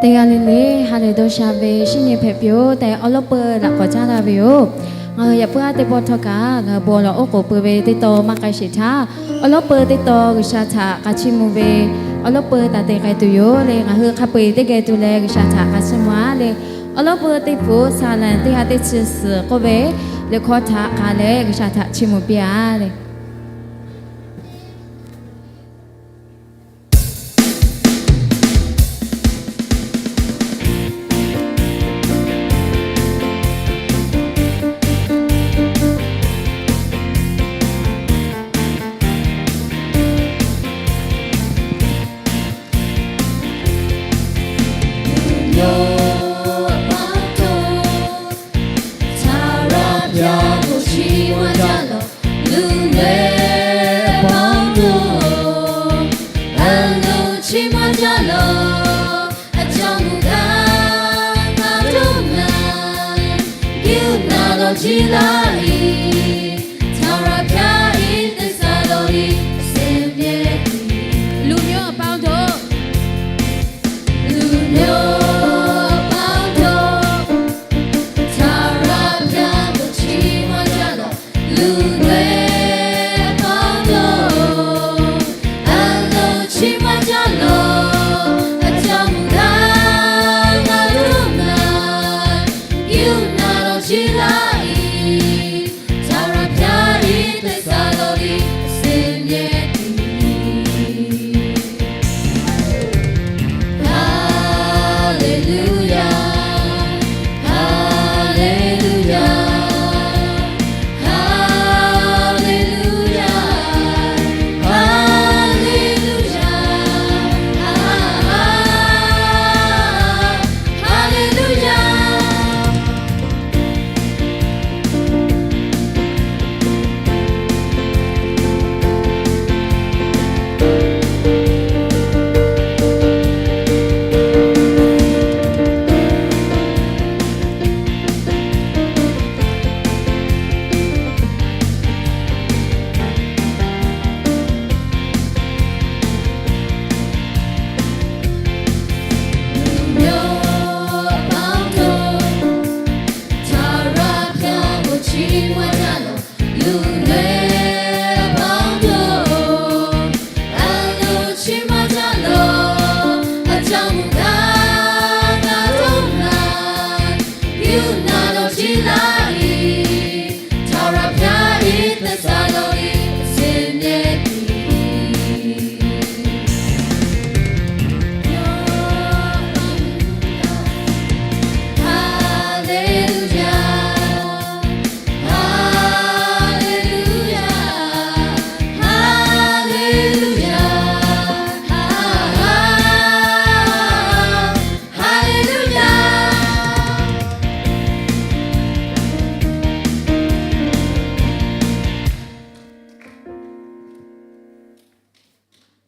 Teˇ g'aˇ le le ha lehˬ dawˇ sha ve shinˉ nyi hpehꞈ piˇ-oˬ tehꞈ, awˬ lawˉ peuˇ laꞈ k'awꞈ caˉ laˇ ve yoˬ. Ngaˬ hui yaꞈ puiˉ aˉ teˇ pawˆ htawˇ kaꞈ ngaˬ hui bon lawˬ oˉ k'oˍ pui ve teˇ tawn maˇ k'ai sheˍ htaˇ, awˬ lawˉ peuˇ teˇ tawn G'uiˬsha htaꞈ k'a chiˇ mvuh ve awˬ lawˉ peuˇ taˍ te k'ai tuˬ yoˬ le. Ngaˬ hui hk'a peu-eˬ teˇ geh tuˬ leh G'uiˬsha htaꞈ k'a chiˇ mvuh-aˉ le. Awˬ lawˉ peuˇ teˇ hpu Saˍlaꞈ teˇ ha teˇ chi suhˍ k'oˆ ve liꞈ hkawˇ htaꞈ k'a leh G'uiˬsha htaꞈ chiˇ mvuh piˇ-aˉ le.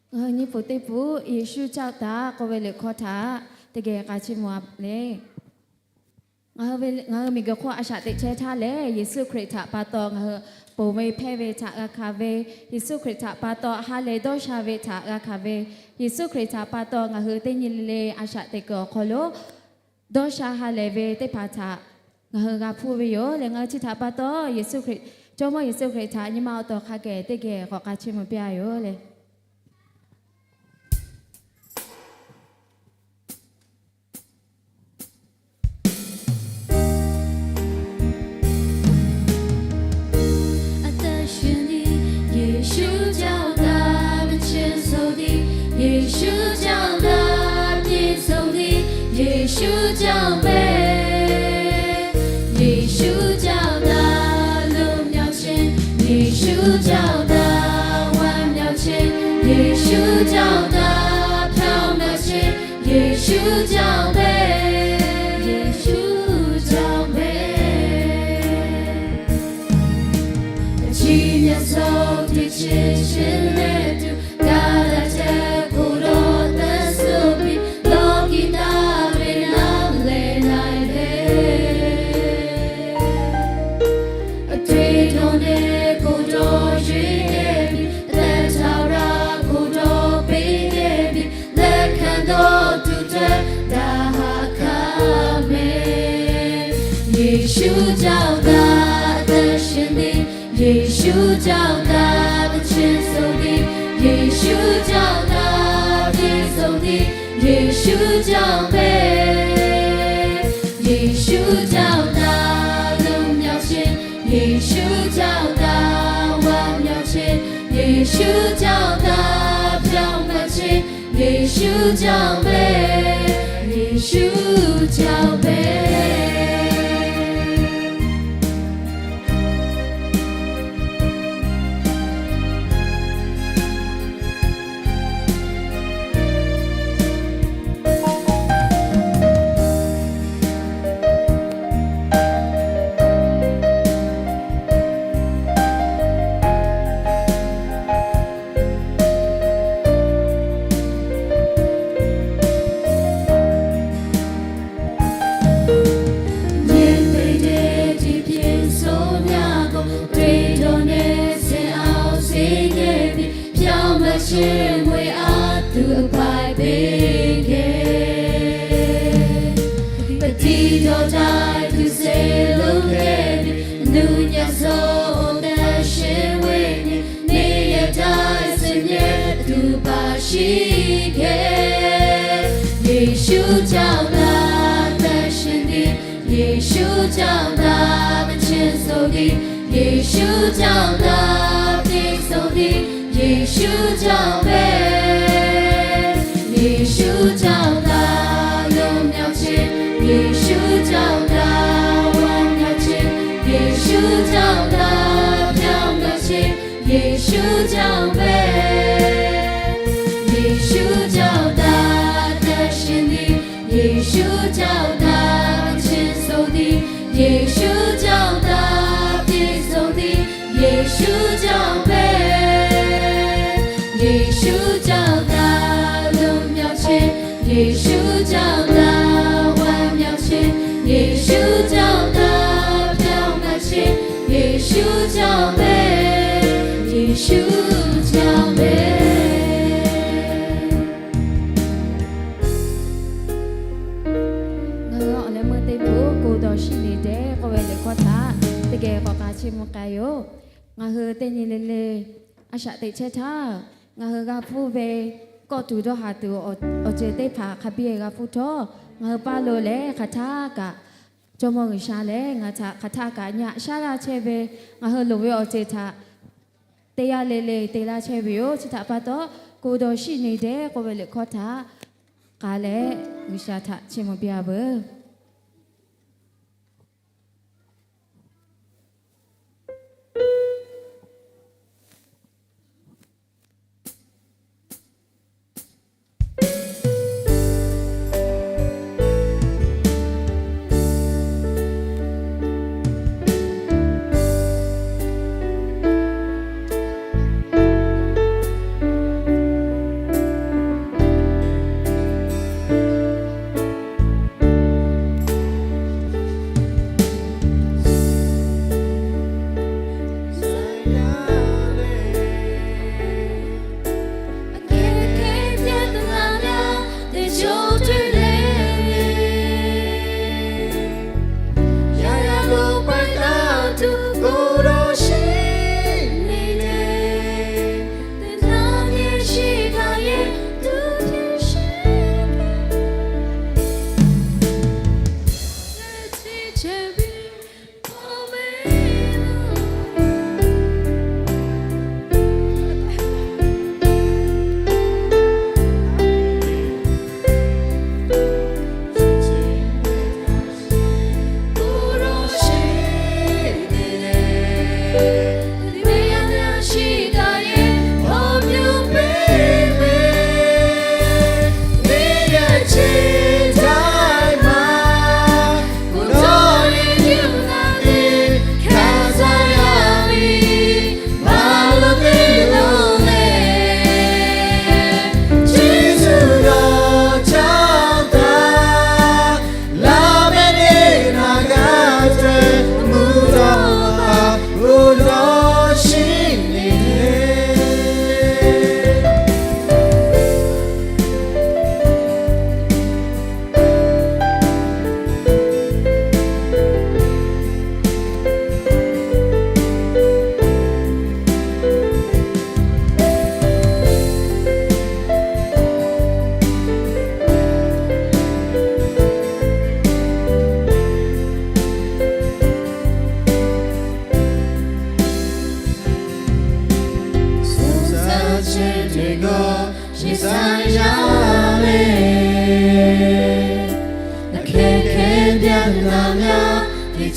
Ngaˬ hui nyi hpu teˇ hpu Yeˍsuˆ caˇ taˍ k'oˆ ve liꞈ hkawˇ htaꞈ teˇ geh k'a chiˇ mvuh-a le. Ngaˬ hui ve, ngaˬ hui miˬguiˬ hk'oˆ a shaꞈ teꞈ chehˇ htaˇ lehˬ, Yeˍsuˆ Hkriꞈ htaꞈ pa taw ngaˬ hui ponˬ ve hpehˇ ve htaꞈ g'a hkanˍ ve, Yeˍsuˆ Hkriꞈ htaꞈ pa taw ha lehˬ dawˇ sha ve htaꞈ g'a hkanˍ ve, Yeˍsuˆ Hkriꞈ htaꞈ pa taw ngaˬ hui teˇ nyi le le a shaꞈ teꞈ kuiˬ awˬ hk'aw lo dawˇ sha ha lehˬ ve teˇ hpaˍ htaꞈ ngaˬ hui g'a hpuˇ ve yoˬ le. Ngaˬ hui chi htaꞈ pa taw Yeˍsuˆ Hkriꞈ, Jawˇmawˇ Yeˍsuˆ Hkriꞈ htaꞈ nyi ma awˬ taw hk'a geh teˇ geh k'awꞈ k'a chiˇ mvuh piˇ-a yoˬ le. Yeˍsuˆ caˇ taˍ ve chi suh tiˉ, Yeˍsuˆ caˇ taˍ ve chi suh tiˉ, Yeˍsuˆ caˇ ve, Yeˍsuˆ caˇ taˍ လွတ်မြောက်ခြင်း, Yeˍsuˆ caˇ taˍ ဝမ်းမြောက်ခြင်း, Yeˍsuˆ caˇ taˍ ဖြောင့်မတ်ခြင်း, Yeˍsuˆ caˇ ve, Yeˍsuˆ caˇ ve. အချီးမြှောက်ဆုံး ဖြစ်ခြင်းနဲ့တူ ကဒါထက်ကိုယ်တော်သက်စွန့်ပြီး လောကီသားတွေနားလည်နိုင်တယ်။ အသွေးတော်နဲ့ကိုယ်တော်ရွေးခဲ့ပြီး အသက်ထာဝရကိုယ်တော်ပေးခဲ့ပြီး လက်ခံတော်သူတွေဒါ Yeˍsuˆ ကျောင်းသား အသက်ရှင်သည်၊ ယေရှုကြောင့်သာ သခင်ဆုံးသည်၊ ယေရှုကြောင့်သာ ပြည့်စုံသည်၊ ယေရှုကြောင့်ပဲ၊ ယေရှုကြောင့်သာ လွတ်မြောက်ခြင်း၊ ယေရှုကြောင့်သာ ဝမ်းမြောက်ခြင်း၊ ယေရှုကြောင့်သာ ဖြောင့်မတ်ခြင်း၊ ယေရှုကြောင့်ပဲ၊ ယေရှုကြောင့်ပဲ။ ညစ်ပေတဲ့ ဒီပြင်ဆိုးများကို တွေ့တော့နဲ့ ဆင်အောင်ဆင်ခဲ့ပြီး ဖြောင့်မတ်ခြင်း မွေအပ်သူ အပိုင်ပေးခဲ့။ ပတ္တိတော်တိုင်း သူစေလွတ်ခဲ့ပြီး အနုညတ်ဆုံး သန့်ရှင်းဝိညာဉ် နေ့ရက်တိုင်း ဆင်မြဲသူ ပါရှိခဲ့။ ယေရှုကြောင့်သာ အသက်ရှင်သည်၊ ယေရှုကြောင့်သာ သခင်ဆုံးသည်၊ ယေရှုကြောင့်သာ ပြည့်စုံသည်၊ ယေရှုကြောင့်ပဲ၊ ယေရှုကြောင့်သာ လွတ်မြောက်ခြင်း၊ ယေရှုကြောင့်သာ ဝမ်းမြောက်ခြင်း၊ ယေရှုကြောင့်သာ ဖြောင့်မတ်ခြင်း၊ ယေရှုကြောင့်ပဲ၊ ယေရှုကြောင့်သာ အသက်ရှင်သည်၊ ယေရှုကြောင့်သာ သခင်ဆုံးသည်၊ ယေရှုကြောင့်သာ ပြည့်စုံသည်၊ ယေရှုကြောင့်ပဲ၊ ယေရှုကြောင့်သာ လွတ်မြောက်ခြင်း၊ ယေရှုကြောင့်သာ ဝမ်းမြောက်ခြင်း၊ ယေရှုကြောင့်သာ ဖြောင့်မတ်ခြင်း၊ ယေရှုကြောင့်ပဲ၊ ယေရှုကြောင့်ပဲ။ Ngaˬ hui awˬ leh meuˇ teˇ hpaˍ ကိုယ်တော်ရှိနေတယ် k'oˆ ve liꞈ hkawˇ htaꞈ teˇ geh k'awꞈ k'ai chiˇ mvuh k'ai yoˬ. Ngaˬ hui teˇ nyi le le a shaꞈ teꞈ chehˇ htaˇ, ngaˬ hui g'a hpuˇ ve kawˆ tuˬ dawˇ haˍ tuˬ awˬ ceuˬ teˇ hpaˍ hk'a biˇ g'a hpuˇ htawˇ, ngaˬ hui paˇ lo leh hk'aˬ htaˇ kaꞈ Jawˇmawˇ G'uiˬsha lehˬ ngaˬ htaꞈ hk'aˬ htaˇ kaꞈ nyi aꞈ shaˉ laˇ chehˇ ve, ngaˬ hui loˍ ve awˬ ceuˬ htaꞈ te yaˇ le le te laˇ chehˇ ve yoˬ. Chi htaꞈ pa taw, ကိုယ်တော်ရှိနေတယ် k'oˆ ve liꞈ hkawˇ htaꞈ k'a leh G'uiˬsha htaꞈ chiˇ mvuh piˇ a veuˬ.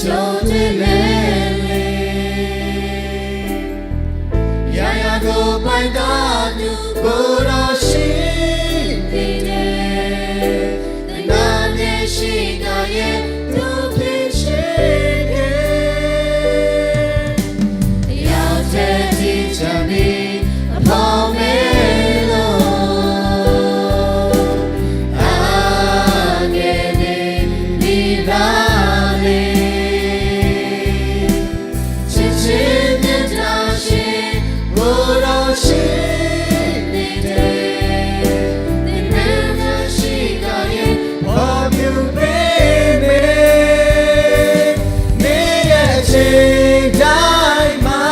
cawˬ te leh le. Yaꞈ yaꞈ k'o paiˇ taˍ tuˬ bon lawˬ shiˍ ve teˇ, naˍ nehˬ shiˍ kaꞈ yehˬ tuˬ hpeˇ sheˍ ve, yaˇ hteˇ tiˇ caˇ miˇ hpawˇ mehˍ lo, a geh ve miˇ daꞈ le. Chi chi nyi htaˇ sheˍ, bon lawˬ shiˍ ve teˇ, naˍ nehˬ shiˍ kaꞈ yehˬ hpawˇ tuˬ hpeˇ ve, neˇ yehˬ cheˇ daiˇ ma,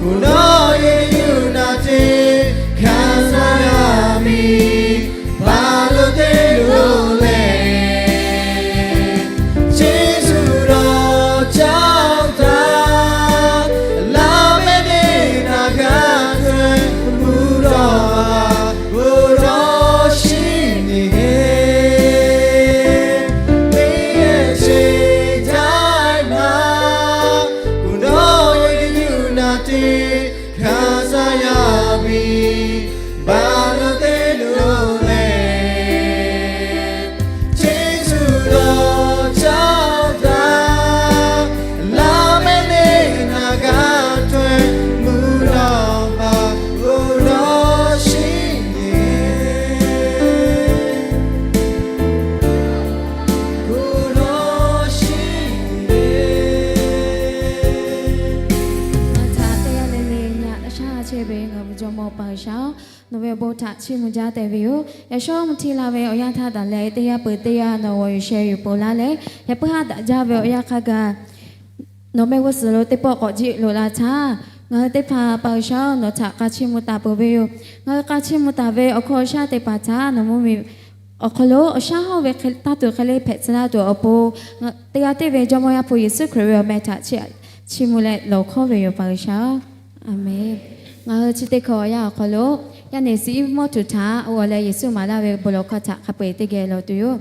kuˬ nawˉ yehˬ yuˬ naˍ teˇ, hkanˍ saˍ yaˇ miˇ baˬ lo te lo leh, Yeˍsuˆ dawˇ caˇ taˍ, laˇ mehˆ neˇ naˍ g'a htaweh, mvuhˇ dawˇ a bon lawˬ shiˍ ve, neˇ yehˬ cheˇ daiˇ ma, kuˬ nawˉ yehˬ yuˬ naˍ teˇ, hkanˍ saˍ yaˇ miˇ baˬ lo te lo leh, Yeˍsuˆ dawˇ caˇ taˍ, laˇ mehˆ neˇ naˍ g'a htaweh, mvuhˇ dawˇ a bon lawˬ shiˍ ve, bon lawˬ shiˍ ve. Ngaˬ htaꞈ teˇ g'aˇ le le nyi a shaˉ chehˇ ve ngaˬ hui ve Jawˇmawˇ G'uiˬsha-oˬ, nawˬ ve awˬ bon htaꞈ chiˇ mvuh jaˇ tehꞈ ve yoˬ. Yaꞈ shawˉ mvuhˇ hti la ve awˬ yanˇ htaˇ daꞈ leh teˇ yanˇ peuˬ teˇ yanˇ nawˬ g'aw yuˬ sheh yuˬ ponˬ laˇ leh, yaꞈ puiˉ haˉ daꞈ jaˇ ve awˬ yanˇ hk'a gaˬ nawˬ mehˆ g'uˇ suhˍ lo teˇ pawˆ k'awꞈ jiˆ loꞈ la htaˇ, ngaˬ hui teˇ hpaˍ pa G'uiˬsha-oˬ, nawˬ htaꞈ k'a chiˇ mvuh taˍ peuˬ ve yoˬ. Ngaˬ hui k'a chiˇ mvuh taˍ ve awˬ hkawˇ awˬ shaˉ teˇ hpaˍ htaꞈ nawˬ mvuhˇmiˬ awˬ hk'aw lo awˬ shaˉ hawˇ ve tanˇ tuˬ hk'e le hpehꞈ tcuh laˇ tuˬ awˬ pon, teˇ g'aˇ teˇ ve Jawˇmawˇ Yaˇ hpu Yeˍsuˆ Hkriꞈ ve awˬ meh htaꞈ chiˇ mvuh leh lawˬ hkawˇ ve yoˬ pa G'uiˬsha-oˬ. Aˍmenˍ. Ngaˬ hui chi teˇ hkawˇ awˬ yanˇ awˬ hk'aw lo, yaˇ neˬ suhˍ iˉ mvuhˇ tuˬ htaꞈ g'aw leh Yeˍsuˆ maˍ laˇ ve bon lawˬ hkawˇ htaꞈ hk'a peu-eˬ teˇ geh lawˬ tuˬ yoˬ.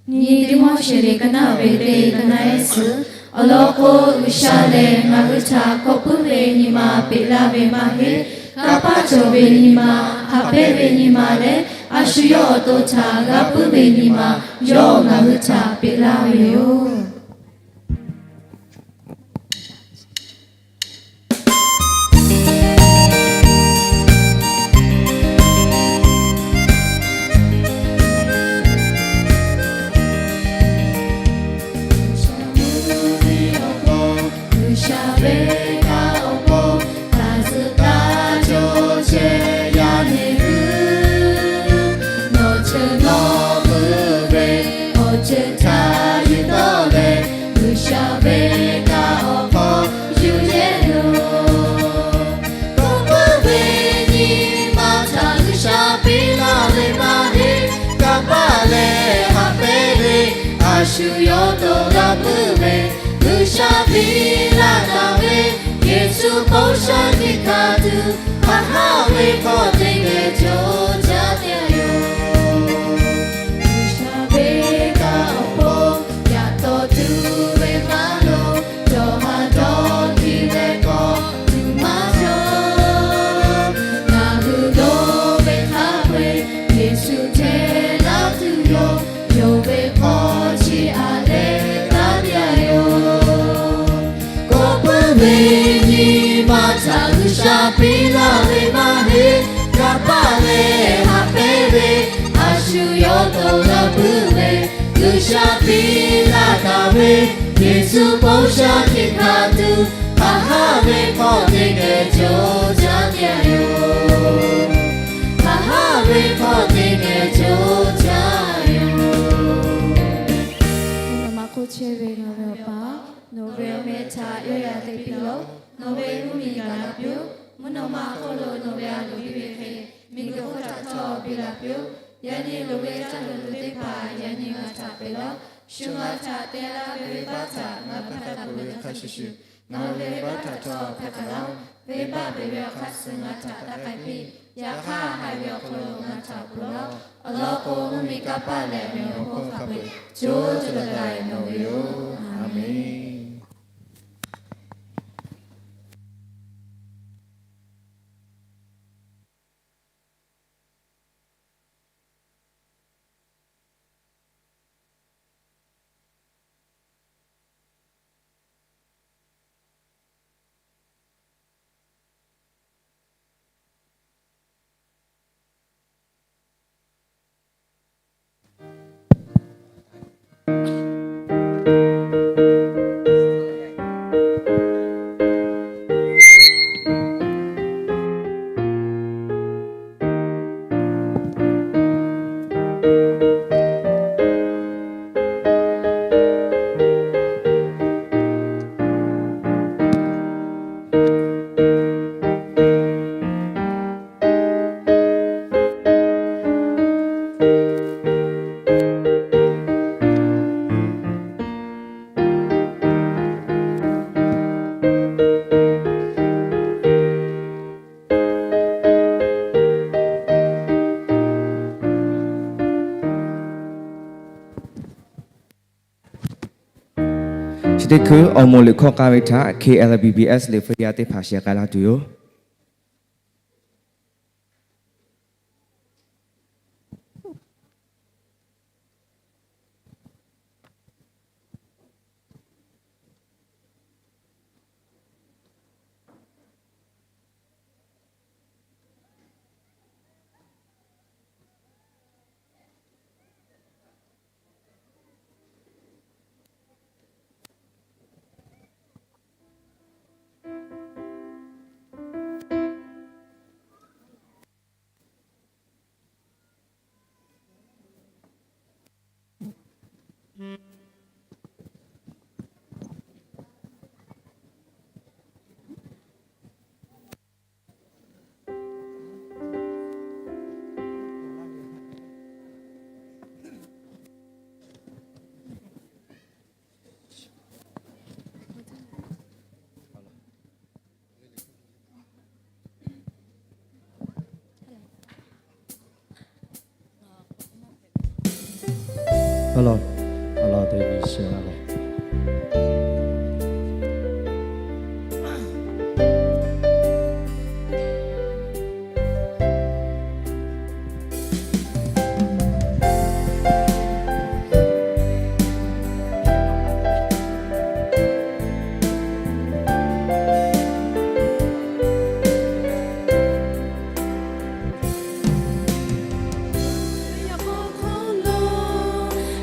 Nyi teˇ mawˇ sheˍ le ka naˉ ve teˇ ka naˉ ehˉ suhˍ, awˬ lawn k'o, G'uiˬsha lehˬ ngaˬ hui htaꞈ kawꞈ puiˉ ve nyi ma peꞈ laˇ ve maˇ heˆ. Kanˇ paˆ cawˬ ve nyi ma, haꞈ pehnˇ ve nyi ma leh, a shu yawˇ awˬ to htaꞈ g'a puiˉ ve nyi ma, yawˇ ngaˬ hui htaꞈ peꞈ laˇ ve yoˬ. G'uiˬsha ve kaꞈ awˬ pon, taˇ zuhꞈ taˇ cawˬ chehˇ yaˇ neˬ hui, nawˬ cheuˬ nawˬ puiˉ ve awˬ ceuˬ htaꞈ yuˬ tawˆ leh, G'uiˬsha ve kaꞈ awˬ pon yuˬ yehˇ yoˬ. Kawꞈ puiˉ ve nyi ma htaꞈ G'uiˬsha piˇ laˇ ve maˇ heˆ. Kanˇ paˆ leh haꞈ pehnˇ ve, a shu yawˇ to g'a puiˉ ve, G'uiˬsha piˇ laˇ taˍ ve, Yeˍsuˆ bon shaˉ hkiˆ hkanˍ tuˬ, haꞈ haˉ ve hkawˇ teˇ geh co caˇ te yoˬ. G'uiˬsha ve kaꞈ awˬ pon, yaꞈ taw tuˬ ve maˇ loˍ, cawˬ ha dawˇ hkiˇ leh kawꞈ tuˬ maˇ cawˬ. Ngaˬ hui dawˇ ve hk'a peu-eˬ, Yeˍsuˆ chehˇ laˇ tuˬ yoˬ. Yonˍ ve hk'aw chi aꞈ leh taˇ yaˇ yoˬ. Kawꞈ puiˉ ve nyi ma htaꞈ G'uiˬsha piˇ laˇ ve maˇ heˆ. Kanˇ paˆ leh haꞈ pehnˇ ve, a shu yawˇ to g'a puiˉ ve, G'uiˬsha piˇ laˇ taˍ ve, Yeˍsuˆ bon shaˉ hkiˆ hkanˍ tuˬ, haꞈ haˉ ve hkawˇ teˇ geh co caˇ te yoˬ. Haꞈ haˉ ve hkawˇ teˇ geh co caˇ yoˬ. Nawˬ ma hk'oˆ chehˇ ve ngaˬ ve Awˬ pa, nawˬ ve awˬ meh htaꞈ yawˇ yaꞈ te piˇ laˬ. Nawˬ ve mvuhˇmiˬ gaˬ la piˇ-oˆ. Mvuhˇ naw ma hk'oˆ lo nawˬ ve a loˍ biˇ ve hk'e, miˬguiˬ hk'oˆ htaꞈ htawˇ biˇ la piˇ-oˆ. Yaꞈ nyi loˍ ve caˇ tuˬ teˇ hpaˍ yaꞈ nyi ngaˬ htaꞈ peꞈ laˇ-oˆ. Shu ngaˬ htaꞈ te laˇ ve venˇbaˆ htaꞈ ngaˬ hpaꞈ k'aꞈ peuˬ ve hk'a shuˍ shuˍ, ngaˬ hui ve venˇbaˆ htaꞈ htawˇ hpaꞈ k'aꞈ laˇ-oˆ. Venˇbaˆ peꞈ ve awˬ hk'aˇ suh ngaˬ htaꞈ taˇ k'ai piˇ. Yaꞈ hk'aˇ haiˬ ve awˬ hk'aw lo ngaˬ htaꞈ ponˬ laˇ-oˆ. Awˬ lawn k'o, mvuhˇmiˬ kanˇ paˆ leh awˬ meꞈ awˬ hponˇ hk'a peu-eˬ co co taiˍ taiˍ nawˬ ve yoˬ. Aˍmenˍ. Chi teˇ hkui awˬ moˍ liꞈ hkawˇ k'ai ve htaꞈ K L B B S liꞈ hpu yaˇ teˇ hpaˍ sheh k'ai laˇ tuˬ yoˬ.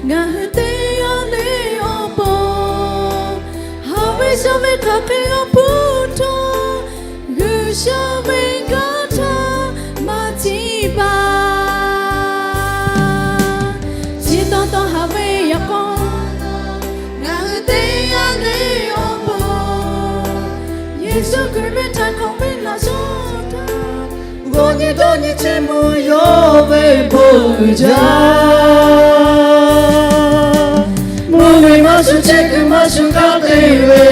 Ngaˬ hui teˇ g'aˇ le awˬ pon, haˍ ve shaˍ ve hk'aˬ hk'e g'a hpuˇ htawˇ, G'uiˬsha ve kanˉ htaꞈ maˇ chiˇ baˬ. Chi taw taw haˍ ve yaꞈ k'aw, ngaˬ hui teˇ g'aˇ le awˬ pon, Yeˍsuˆ Hkriꞈ ve htaꞈ hk'awꞈ ve laꞈ shawˉ htaꞈ g'awˬ nyi dawˇ nyi chi mvuh yawˇ ve bon uiˍ jaˇ. Mvuhˇmiˬ maˇ shuˍ, chehˇ kuiˬ maˇ shuˍ, kanˉ te ve,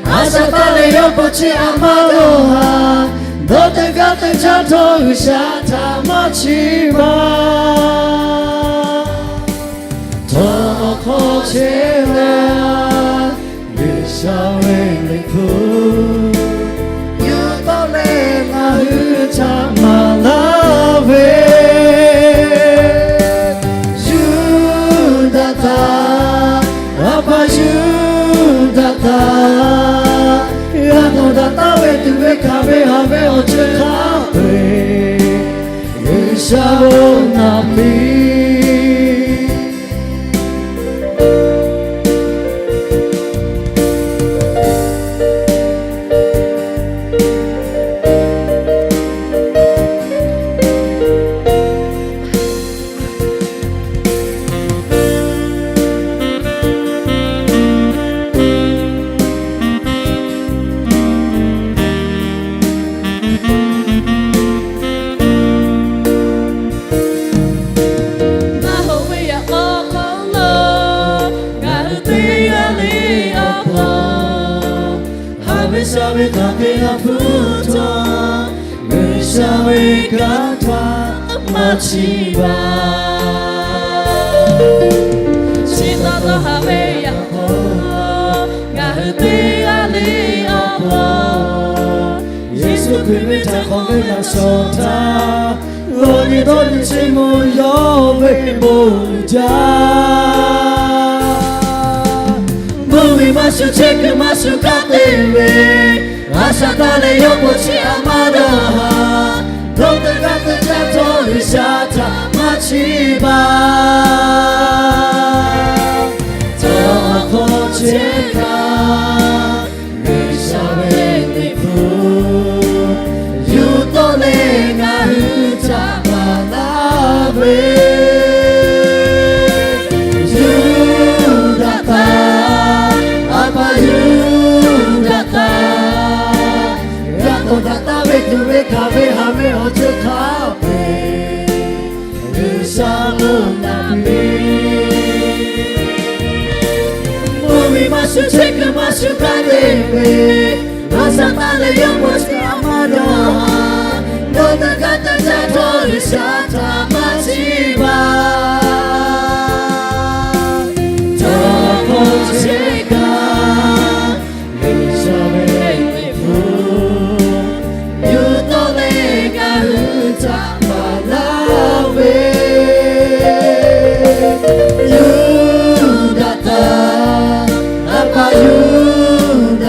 a shaꞈ taˇ leh yawˇ k'o chi a maˇ dawˇ haˍ. Dawˇ teˇ g'aˇ teˇ jaˇ htawˇ G'uiˬsha htaꞈ maˇ chiˇ baˬ. Htawˇ awˬ hk'aw chehˇ leh, G'uiˬsha ve Liꞈ hpu yuˬ tawˆ leh ngaˬ hui htaꞈ maˍ laˇ ve, Yuˇdaꞈ htaꞈ, a pa Yuˇdaꞈ htaꞈ g'a nawˬ daꞈ taˍ ve tuˬ ve hkanˍ ve haˍ ve awˬ ceuˬ hk'a peu-eˬ G'uiˬsha-oˬ, naˍ piˇ. Maˇ hoꞈ ve yaꞈ k'aw hk'aw lo, ngaˬ hui teˇ g'aˇ le awˬ pon, haˍ ve shaˍ ve hk'aˬ hk'e g'a hpuˇ htawˇ, G'uiˬsha ve kanˉ htaꞈ maˇ chiˇ baˬ. Chi taw taw haˍ ve yaꞈ k'aw, ngaˬ hui teˇ g'aˇ le awˬ pon, Yeˍsuˆ Hkriꞈ ve htaꞈ hk'awꞈ ve laꞈ shawˉ htaꞈ g'awˬ nyi dawˇ nyi chi mvuh yawˇ ve bon uiˍ jaˇ. Mvuhˇmiˬ maˇ shuˍ, chehˇ kuiˬ maˇ shuˍ, kanˉ te ve, a shaꞈ taˇ leh yawˇ k'o chi a maˇ dawˇ haˍ. Dawˇ teˇ g'aˇ teˇ jaˇ htawˇ G'uiˬsha htaꞈ maˇ chiˇ baˬ. kaꞈ, G'uiˬsha ve Liꞈ hpu yuˬ tawˆ leh ngaˬ hui caꞈ maˍ laˇ ve, Yuˇdaꞈtanˍ, a pa Yuˇdaꞈtanˍ, g'a tawˍ daꞈ taˍ ve tuˬ ve hkanˍ ve haˍ ve awˬ ceuˬ hk'a peu-eˬ G'uiˬsha bon naꞈ piˇ. Mvuhˇmiˬ maˇ shuˍ, chehˇ kuiˬ maˇ shuˍ, hk'a te ve, Saˍtanˍ leh yawˇ hpawˇ chi a maˇ dawˇ haˍ. Nawˬ teˇ g'aˇ teˇ g'aˇ htawˇ G'uiˬsha htaꞈ maˇ chiˇ baˬ. Tawˇ hkawˇ chehˇ kaꞈ, G'uiˬsha ve Liꞈ hpu yuˬ tawˆ leh ngaˬ hui caꞈ maˍ laˇ ve, Yuˇdaꞈtanˍ, a pa Yuˇdaꞈtanˍ,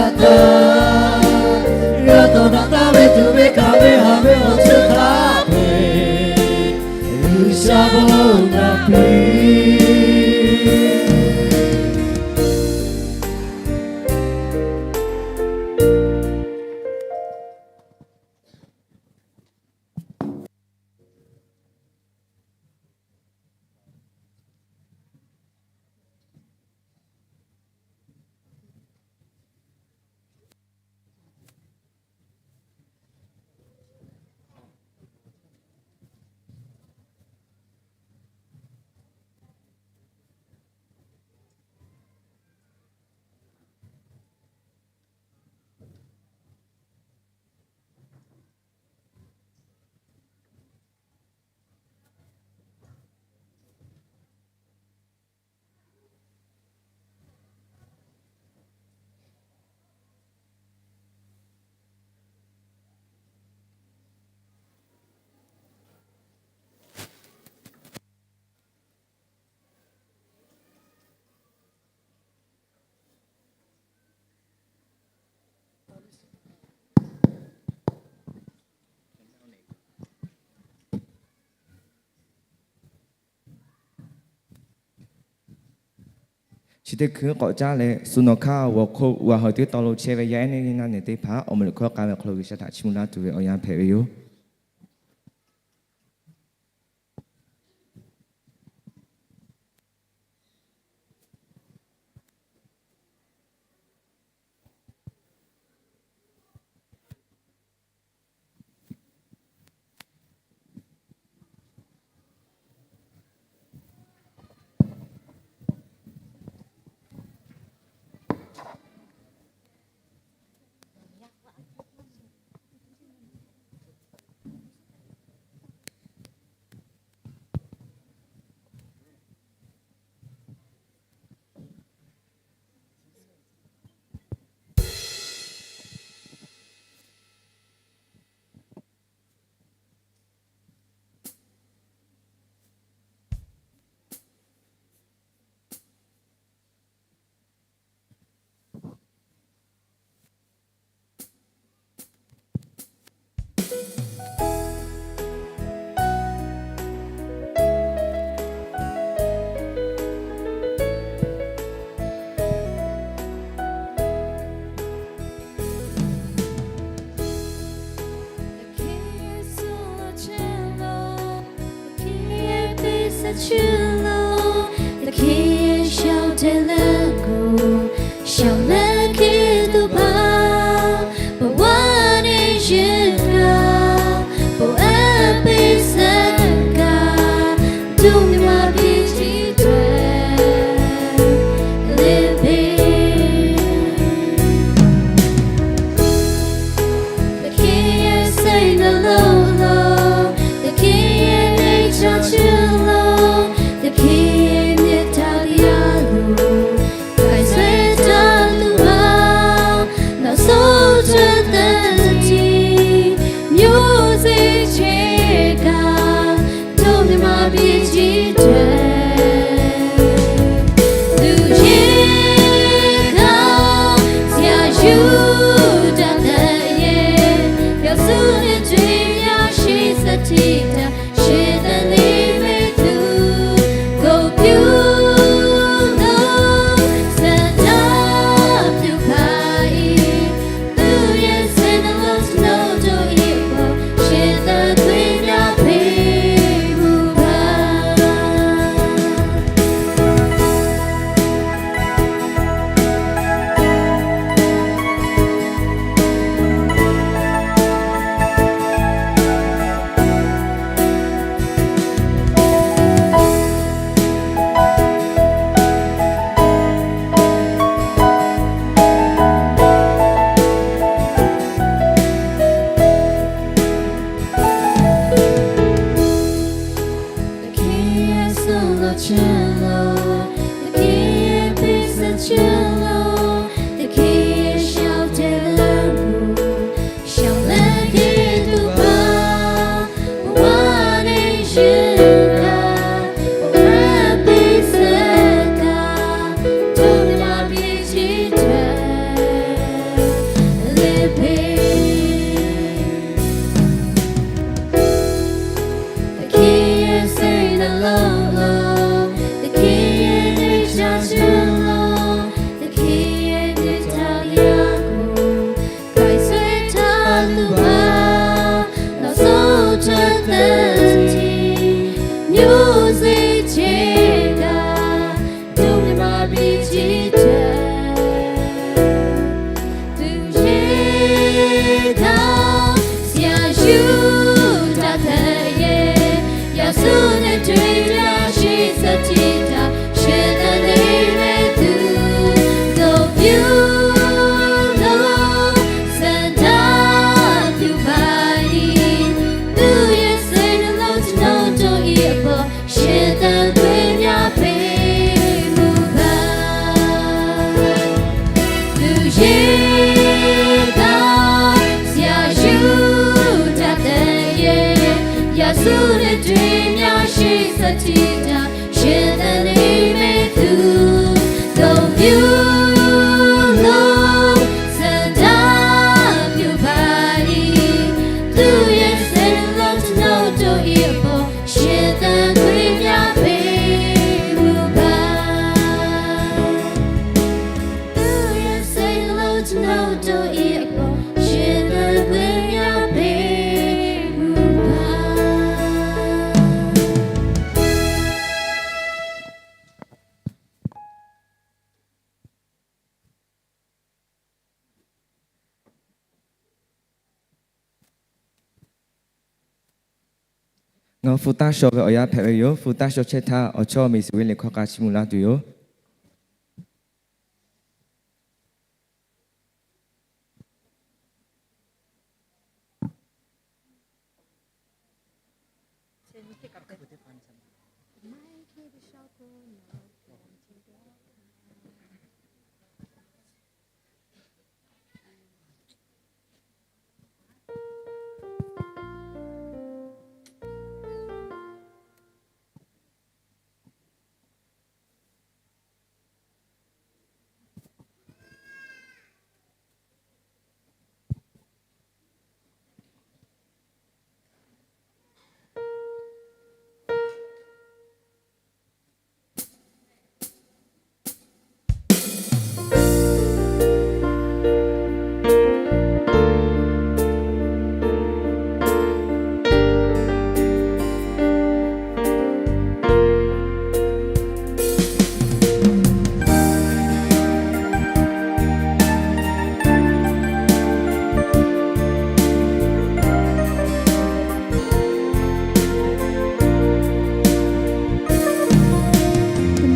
g'a tawˍ daꞈ taˍ ve tuˬ ve hkanˍ ve haˍ ve awˬ ceuˬ hk'a peu-eˬ G'uiˬsha bon naꞈ piˇ. Chi teˇ hkui k'awꞈ caˉ leh, suh nawˬ hkaˇ awˬ hk'aw lo g'a hawˬ teˇ taw lo chehˇ ve yaˇ ehˉ neˇ g'aˇ neˬ teˇ hpaˍ awˬ meꞈ hkawˇ k'ai ve awˬ hk'aw lo G'uiˬsha htaꞈ chiˇ mvuh laˇ tuˬ ve awˬ yanˇ hpehꞈ ve yoˬ. Shehˍ kaꞈ yaꞈ shu htaꞈ te yehˬ, yaꞈ shu leh teˇ nyi sheˍ suh htaˇ, shehˍ te leh mehˆ tuˬ dawˬ piˇ-oˬ, suhˍ daꞈ piˇ-oˬ paˍ-e. Tuˇ yehˬ sehˍ lo tawˇ nawˇ dawˇ-e awˬ pon, shehˍ te k'oˆ-e nyi peꞈ-oˬ paˍ. Tuˇ yehˬ sehˍ lo tawˇ nawˇ dawˇ-e awˬ pon, shehˍ te k'oˆ-e nyi peꞈ-oˬ paˍ. Ngaˬ hui hpu taˇ shaw ve awˬ yanˇ hpehꞈ ve yoˬ. Hpu taˇ shaw chehˇ htaˇ, awˬ chawˇ miˬ suˍ ve liꞈ hkawˇ k'a chiˇ mvuh laˇ tuˬ yoˬ.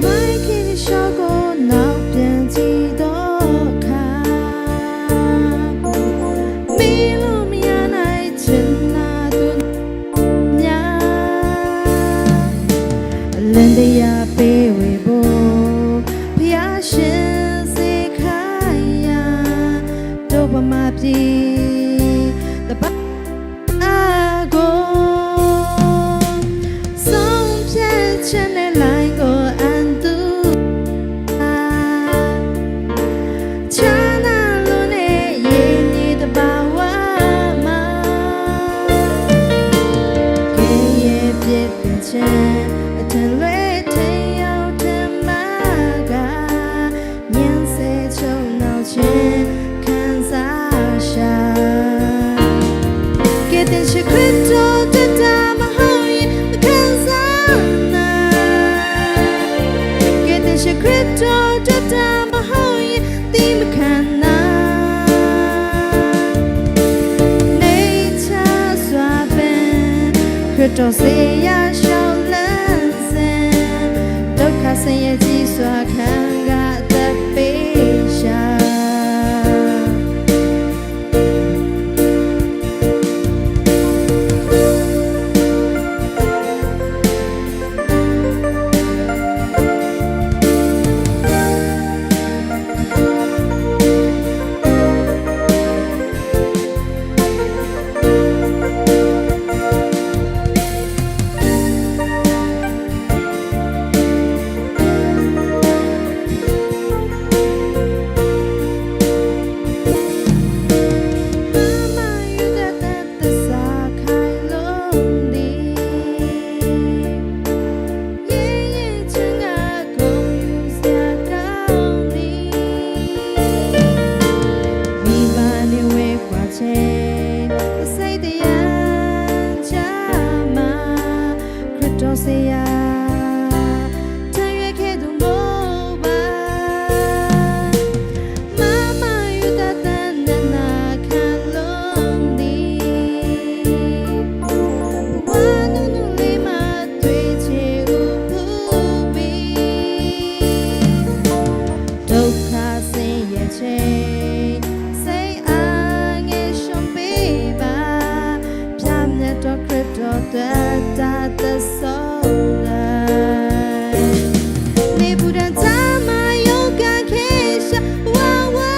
Maˇ heˆ hk'e ve shaw k'o, nawˬ pyanˇ tiˉ dawˇ hkaˇ. Miˬ lo miˬ yaˇ na-e chi na tuˬ nyaˇ. Leh teˇ yaˇ peˇ ve bon, ဘုရားရှင် seˍ hk'a yaˇ, dawˇ pa maˇ piˇ, teˇ paˍ a go, ဆုံးဖြတ်ချက် နဲ့ လိုင်းကို အံတု China lo ne ye ni tbawa ma. Ke ye pye pye che, a te lwe te yao te ma ga, nyan se chou nao che, kan sa sha. Ke te che Hkriꞈ ตัวจริง ta ma hao ye, kan sa na. Ke te che Hkriꞈ ตัวจริง ta ma hao ye, tiˉ maˇ hkanˍ na. Neˇ chaˇ swa pehˍ, Hkriꞈ ตัวจริง seˍ yaˇ shaw leh seˍ, ဒုက္ခ ဆင်းရဲ ကြီးစွာ ခံစားတတ် peˇ shaˍ. Hkriꞈ ตัวจริง seˍ yaˇ, ထမ်းရွက်ခဲ့သူ မဟုတ်ပါ။ မမယူဒသနာခံလို့သည် ဝါနုနုလေးမှာ တွေ့ချင်ဦးဖူးပြီ။ ဒုက္ခဆင်းရဲချိန် စိတ်အားငယ်ရှုံးပေးပါ။ ဖြောင့်မြတ်သော ခရစ်တော် သွန်သင်သစ္စာလမ်း။ နေပူဒဏ် ကျန်းမာရောဂါ ကယ်ရှာ ဝါဝါ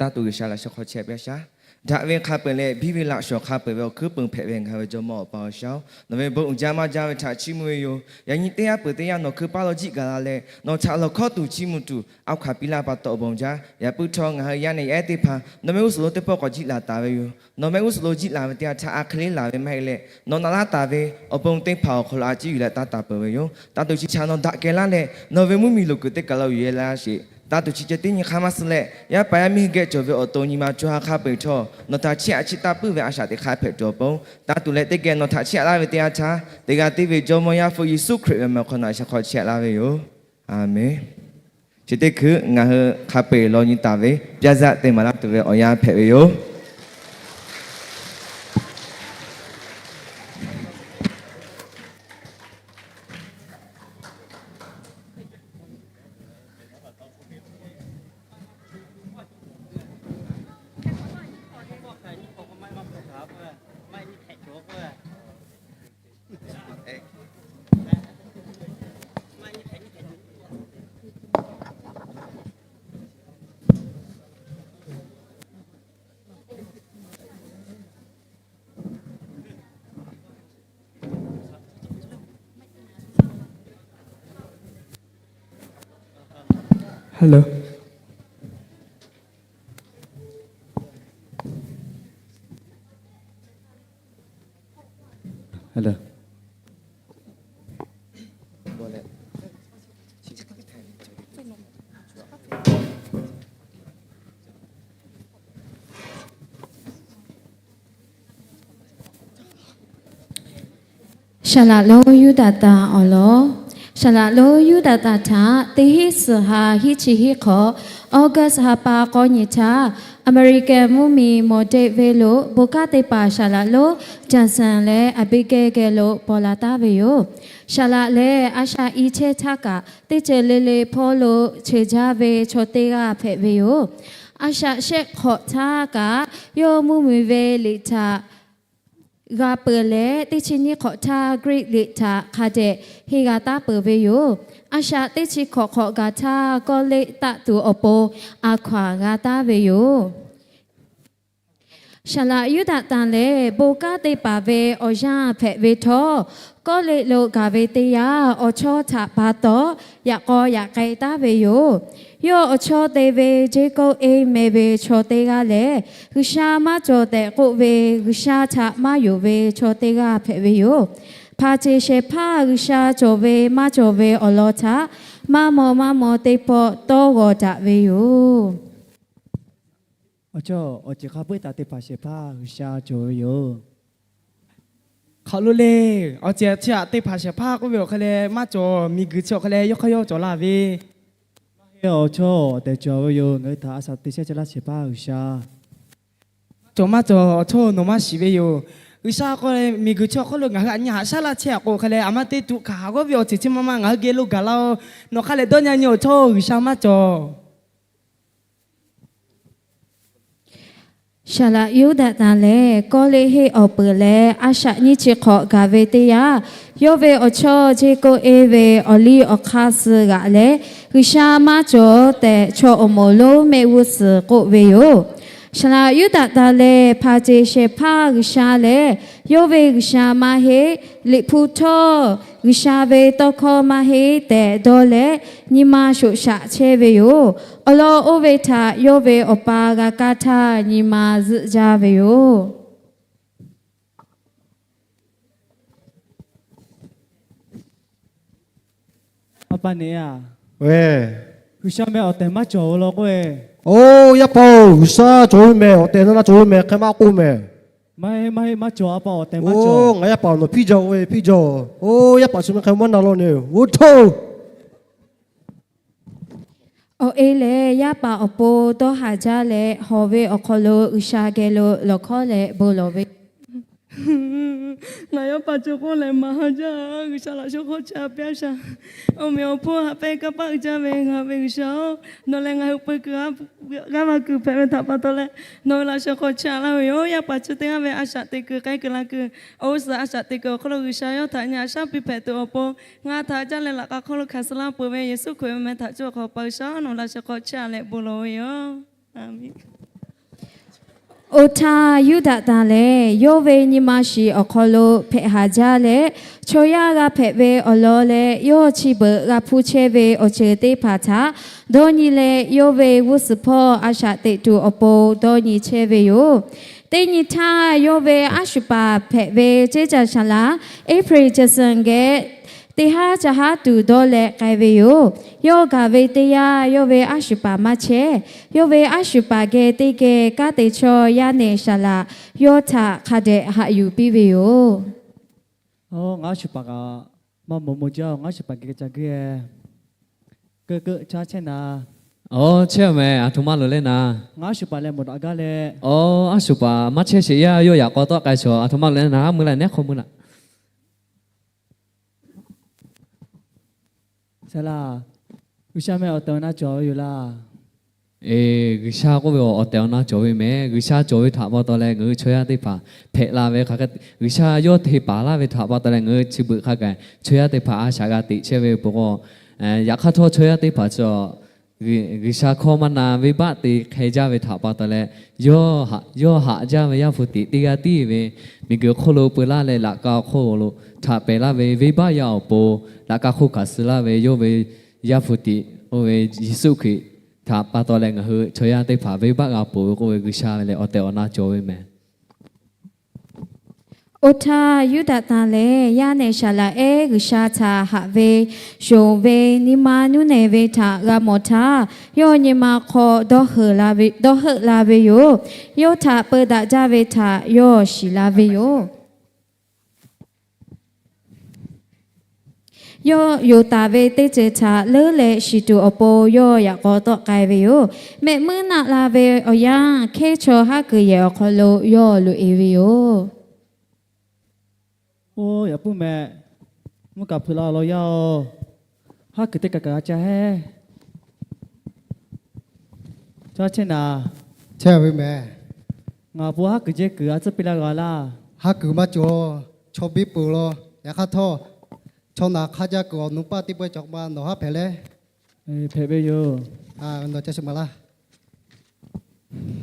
Taˇ tuˬ G'uiˬsha laꞈ sheh hk'aw chehˇ a piˇ a shaˉ. Daꞈ ve hk'a peu-eˬ leh biˇ ve laꞈ shawˍ hk'a peu-eˬ ve awˬ hkuiˉ peunˍ hpehꞈ ve ngaˬ hui ve Jawˇmawˇ Awˬ pa G'uiˬsha-oˬ, nawˬ ve bon uiˍ jaˇ maˇ jaˇ ve htaꞈ chiˇ mvuh ve yoˬ. Yaꞈ nyi teˇ g'aˇ peuˬ teˇ yanˇ nawˬ hkui paˇ lo jiˆ gaˬ la leh nawˬ htaꞈ lawˬ hkawˇ tuˬ chiˇ mvuh tuˬ, a hk'aˬ piˇ laˇ pa taw awˬ bon jaˇ. Yaꞈ puiˉ htawˇ ngaˬ hui yaˇ nehˬ yaˇ ehˉ teˇ hpaˍ nawˬ mehˆ g'uˇ suhˍ lo teˇ pawˆ k'awꞈ jiˆ laˬ taˍ ve yoˬ. Nawˬ mehˆ g'uˇ suhˍ lo jiˆ laˬ ve teˇ yanˇ htaˇ a hk'e le laˬ ve maˇ heˆ leh, nawˬ naꞈ laˇ taˍ ve awˬ bon teˇ hpaˍ awˬ hk'aw lo a ciˉ yuˬ leh taˇ taˍ peuˬ ve yoˬ. Taˇ tuˬ chi cha nawˬ daꞈ kehˬ laˇ leh nawˬ ve mvuhˇmiˬ loˍ kuiˬ teˇ kaˬ lo yuˬ yehˇ laˇ sheˍ. Taˇ tuˬ chi ceh teˇ nyi hk'aˇ maˇ suh leh, yaˇ paˍ yaˇ miˇ hui geh cawˬ ve awˬ to nyi ma co ha hk'a peu-eˬ htawˇ nawˬ htaꞈ chiˇ aꞈ chiˇ taˇ puiˉ ve a shaꞈ teꞈ hk'aˇ hpehꞈ tuˬ awˬ pon, taˇ tuˬ leh teˇ geh nawˬ htaꞈ chiˇ aꞈ laˇ ve teˇ yanˇ htaˇ, teˇ g'aˇ tiˉ ve Jawˇmawˇ Yaˇ hpu Yeˍsuˆ Hkriꞈ ve awˬ meh awˬ hk'aw lo laꞈ sheh hk'aw chiˇ aꞈ laˇ ve yoˬ. A menˬ. Chi teˇ hkui ngaˬ hui hk'a peu-eˬ law nyi taˍ ve ပြဇာတ် te maˍ laˇ tuˬ ve awˬ yanˇ hpehꞈ ve yoˬ. Hello. Hello. Saˍ laꞈ lonˉ Yuˇdaꞈtanˍ awˬ lawn. Saˍ laꞈ lonˉ Yuˇdaꞈtanˍ htaꞈ teˇ hinˉ suhˍ ha hiˉ chi hiˉ hk'awꞈ, August ha pa k'awˇ nyi htaˇ, Aˍmeˍriˍkehˍ mvuhˇmiˬ Mawˬ deˆ venˇ lo bon kanˉ te paˍ saˍ laꞈ lonˉ Johnson leh Aˍbiˆgehˇ geh lo paw la taˍ ve yoˬ. Saˍ laꞈ lehˬ, a shaꞈ i chehˇ htaˇ kaꞈ teˇ ceuˬ le le hpawˇ lo cheuˬ jaˇ ve chaw teˇ g'aˇ hpehꞈ ve yoˬ. A shaꞈ shehˆ hk'awꞈ htaˇ kaꞈ, yawˇ mvuhˇmiˬ ve liꞈ htaꞈ g'a peuˬ leh, teˇ chi nyiˇ hk'awꞈ htaˇ Greek liꞈ htaꞈ hk'a dehꞈ henˇ g'a taˉ peuˬ ve yoˬ. A shaꞈ teˇ chi hk'awꞈ hk'awꞈ gaˬ htaˇ, kawˇleˆ taˆ tuˬ awˬ pon a hkaw-anˬ g'a taˉ ve yoˬ. Saˍ laꞈ Yuˇdaꞈtanˍ lehˬ, bon kanˉ te paˍ ve awˬ yanˇ hpehꞈ ve htawˇ, kawˇleˆ lo gaˬ ve teˇ yanˇ, awˬ chawˇ htaꞈ pa taw yaꞈ k'aw yaꞈ k'ai taˉ ve yoˬ. Yawˇ awˬ chawˇ te ve Jekawˇ-eˇ meh ve chaw teˇ g'aˇ lehˬ, G'uiˬsha maˇ cawˬ tehꞈ k'oˆ ve, G'uiˬsha htaꞈ maˇ yonˍ ve chaw teˇ g'aˇ hpehꞈ ve yoˬ. Hpaˍ ceˬ shehˍ hpaˇ G'uiˬsha cawˬ ve maˇ cawˬ ve awˬ lawn htaꞈ maˇ maw maˇ maw teˇ pawˆ tawˇ g'awˬ daꞈ ve yoˬ. Awˬ chawˇ, awˬ ceuˬ hk'a peu-eˬ htaꞈ te hpanˍ shehˍ hpaˇ G'uiˬsha cawˬ ve yoˬ. Hk'aˬ lo le, awˬ ceuˬ chi htaꞈ te hpanˍ shehˍ hpaˇ k'oˆ ve awˬ hk'aw leh maˇ cawˬ, miˬguiˬ chi awˬ hk'aw leh yawˇ hk'aˇ yawˇ cawˬ la ve. Awˬ chawˇ, awˬ tehˬ cawˬ ve yoˬ. Ngaˬ hui htaꞈ a shaꞈ te shehˍ chehˇ laˇ shehˍ hpaˇ G'uiˬsha. Maˇ cawˬ, maˇ cawˬ, awˬ chawˇ nawˬ maˇ shiˍ ve yoˬ. G'uiˬsha k'o, miˬguiˬ chi awˬ hk'aw lo ngaˬ hui aꞈ nyi haꞈ shaˉ laˇ chehˇ a k'o hk'a leh, aˬ ma te tuꞈ hkanˍ haˍ g'awˇ ve awˬ ceuˬ chi ma ma ngaˬ hui geh lo gaˬ la-oˬ. Nawˬ hk'a leh dawˇ nyi nyi awˬ chawˇ G'uiˬsha maˇ cawˬ. Saˍ laꞈ Yuˇdaꞈtanˍ lehˬ, kawˇleˆ henˇ awˬ peuˬ leh a shaꞈ nyiˇ chi hk'awꞈ gaˬ ve teˇ yanˇ, yawˇ ve awˬ chawˇ Jekawˇ-eˇ ve awˬ liˇ awˬ hk'aˇ suh g'aꞈ leh, G'uiˬsha maˇ cawˬ tehꞈ chaw awˬ moˍ lonˉ mehˆ g'uˇ suhˍ k'oˆ ve yoˬ. Saˍ laꞈ Yuˇdaꞈtanˍ lehˬ, hpaˍ ceˬ shehˍ hpaˇ G'uiˬsha lehˬ, yawˇ ve G'uiˬsha maˇ heˆ, Liꞈ hpu htawˇ G'uiˬsha ve tawˇ hkawˇ maˇ heˆ tehꞈ dawˇ leh, nyi ma shoꞈ shaꞈ chehˇ ve yoˬ. Awˬ lawn oˇ ve htaꞈ yawˇ ve awˬ pa g'a kaˇ htaˇ nyi ma zuhˆ jaˇ ve yoˬ. A pa neꞈ-a, G'uiˬsha meh awˬ tehˬ maˇ cawˬ law k'oˆ-e. Oˇ yaˇ paˍ-oˬ, G'uiˬsha cawˬ ve mehˬ, awˬ tehˬ na na cawˬ ve mehˬ, hk'e maˇ k'oˆ mehˬ. Maˇ heˆ, maˇ heˆ, maˇ cawˬ, a pa awˬ tehˬ maˇ cawˬ. Oˇ ngaˬ yaˇ paˍ nawˬ piˇ jaˇ-oˬ ve, piˇ jaˇ-oˬ. Oˇ yaˇ paˍ chi meh hk'e maˇ na law neˬ, oˇ htawˇ. Awˬ e lehˬ, yaˇ paˍ awˬ pon dawˇ haˍ jaˇ leh, hawˬ ve awˬ hk'aw lo G'uiˬsha geh lo lawˬ hkawˇ leh bon lawˬ ve. Ngaˬ yaˇ paˍ cawˬ k'oˆ leh maˍ haˍ jaˇ, G'uiˬsha laꞈ sheh hk'aw chehˇ a piˇ a shaˍ. Awˬ meꞈ awˬ hponˇ haꞈ pehnˇ kanˇ paˆ uiˍ jaˇ ve ngaˬ hui ve G'uiˬsha-oˬ, nawˬ lehˬ ngaˬ hui peu kuiˬ g'aˇ va kuiˬ hpehꞈ ve htaꞈ pa taw leh, nawˬ ve laꞈ sheh hk'aw chehˇ a laˇ ve yoˬ. Yaˇ paˍ chi teˇ g'aˇ ve a shaꞈ teꞈ kuiˬ k'ai kuiˬ la kuiˬ, awˬ g'uˇ suhˍ a shaꞈ teꞈ kuiˬ awˬ hk'aw lo G'uiˬsha yawˇ htaꞈ nyi haꞈ shaˉ piˇ hpehꞈ tuˬ awˬ pon, ngaˬ htaꞈ caˇ leh laꞈ k'a hk'aw lo hkanˍ suh laˇ peuˬ ve Yeˍsuˆ Hkriꞈ ve meh htaꞈ cuˇ awˬ hk'aw pa G'uiˬsha nawˬ laꞈ sheh hk'aw chehˇ a leh bon lawˬ ve yoˬ. A menˬ. Oˇ htaˇ, Yuˇdaꞈ tanˍ lehˬ yawˇ ve nyi ma shiˍ awˬ hk'aw lo hpehꞈ haˍ jaˇ leh, chaw yaˇ g'a hpehꞈ ve awˬ lawn leh yawˇ chi beuꞈ g'a hpuˇ chehˇ ve awˬ ceuˬ teˇ hpaˍ htaꞈ dawˇ nyi leh, yawˇ ve g'uˇ suhˍ hpawˇ a shaꞈ teꞈ tuˬ awˬ pon dawˇ nyi chehˇ ve yoˬ. Teˇ nyi htaˇ, yawˇ ve aˉ shuˍ paˍ hpehꞈ ve ceˇ caˬ shaˍ laꞈ April Johnson geh teˇ haˉ ca haˉ tuˬ dawˇ leh k'ai ve yoˬ. Yawˇ gaˬ ve teˇ yanˇ, yawˇ ve aˉ shuˍ paˍ maˇ chehˇ. Yawˇ ve aˉ shuˍ paˍ geh teˇ geh kanˉ te chaw yaˇ nehˬ shaˍ laꞈ yawˇ htaꞈ hk'a dehꞈ haꞈ yuˬ piˇ ve yoˬ. Ngaˬ aˉ shuˍ paˍ kaꞈ maˇ moˍ moˍ jaˇ-oˬ. Ngaˬ aˉ shuˍ paˍ geh ca geh keu keu caˇ chehˇ naˍ. Aˬ, chehˇ-oˬ mehˍ. Aˬ htoꞈ ma loˬ leh naˍ, ngaˬ aˉ shuˍ paˍ leh mawˬ daꞈ gaˇ leh, aˬ, aˉ shuˍ paˍ maˇ chehˇ sheˍ yaˇ yawˇ yaꞈ k'aw tawˆ k'ai shawˍ. Aˬ htoꞈ ma loˬ leh naˍ, haˉ mui la nehˉ hk'aw mui naˍ. Saˍ laꞈ, G'uiˬsha mehˆ awˬ tehˬ awˬ na cawˬ ve yoˬ laˇ. Eˬ, G'uiˬsha k'oˆ ve awˬ tehˬ awˬ na cawˬ ve mehˍ. G'uiˬsha cawˬ ve htaꞈ pa taw leh ngaˬ hui chaw yaˇ teˇ hpaˍ hpehꞈ la ve hk'a, G'uiˬsha yawˇ te paˍ laˇ ve htaꞈ pa taw leh ngaˬ hui chi beuꞈ hk'a gaˬ chaw yaˇ teˇ hpaˍ a shaꞈ g'a teꞈ chehˇ ve yoˬ peuˬ k'o, yaꞈ hk'aˇ htawˇ chaw yaˇ teˇ hpaˍ chi G'uiˬsha hkawˇ maˇ na venˇbaˆ te hk'e jaˇ ve htaꞈ pa taw leh, yawˇ haꞈ jaˇ ve Yaˇ hpu tiꞈ teˇ g'aˇ tiˉ ve miˬguiˬ hk'oˆ lo peu laˇ leh laꞈ ka awˬ hk'oˆ lo htaꞈ pehˍ laˇ ve venˇbaˆ yaˇ awˬ pon laꞈ ka hk'oˆ hkanˍ suh laˇ ve yawˇ ve Yaˇ hpu tiꞈ oˇ ve Yeˍsuˆ Hkriꞈ htaꞈ pa taw leh ngaˬ hui chaw yaˇ teˇ hpaˍ venˇbaˆ g'a ponˬ ve k'oˆ ve G'uiˬsha ve lehˬ awˬ tehˬ awˬ na cawˬ ve mehˍ. Oˇ htaˇ, Yuˇdaꞈ tanˍ lehˬ yaˇ nehˬ shaˍ laꞈ ehˉ G'uiˬsha htaꞈ haꞈ ve, yonˍ ve, nyi ma nuˇ nehˬ ve htaꞈ g'a mawˬ htaˇ, yawˇ nyi ma hk'aw dawˇ heuˆ la ve yoˬ. Yawˇ htaꞈ peu daꞈ jaˇ ve htaꞈ yawˇ shiˍ la ve yoˬ. Yawˇ yonˍ taˍ ve teˇ ceuˬ htaꞈ leuˉ leh shiˍ tuˬ awˬ pon yawˇ yaꞈ k'aw tawˆ k'ai ve yoˬ. Mehˆ muiˉ naˆ la ve awˬ yanˇ, hkehˉ chaw haˉ kuiˬ yehˬ awˬ hk'aw lo yawˇ loꞈ e ve yoˬ. Oˇ, yaꞈ puiˉ mehˍ. Mvuhˇ kaˍ hpeuꞈ la law yaˇ-oˬ. Haˉ kuiˬ teˇ kaˬ kaꞈ g'a ca heˉ. Caˇ chehˇ naˍ. Chehˇ ve mehˍ. Ngaˬ awˬ pon haˉ kuiˬ jehˇ kuiˬ a tcuhˉ piˇ laˇ g'a laˇ. Haˉ kuiˬ maˇ cawˬ. Chaw biˇ peuˬ law. Yaꞈ hk'aˇ htawˇ, chaw naˬ hk'a jaˇ kuiˬ awˬ nuˇ paˇ teˇ pawehˇ cawˬ k'o ma nawˬ haˉ hpehꞈ leh, hpehꞈ ve yoˬ. Nawˬ ca shiˍ maˍ laˇ.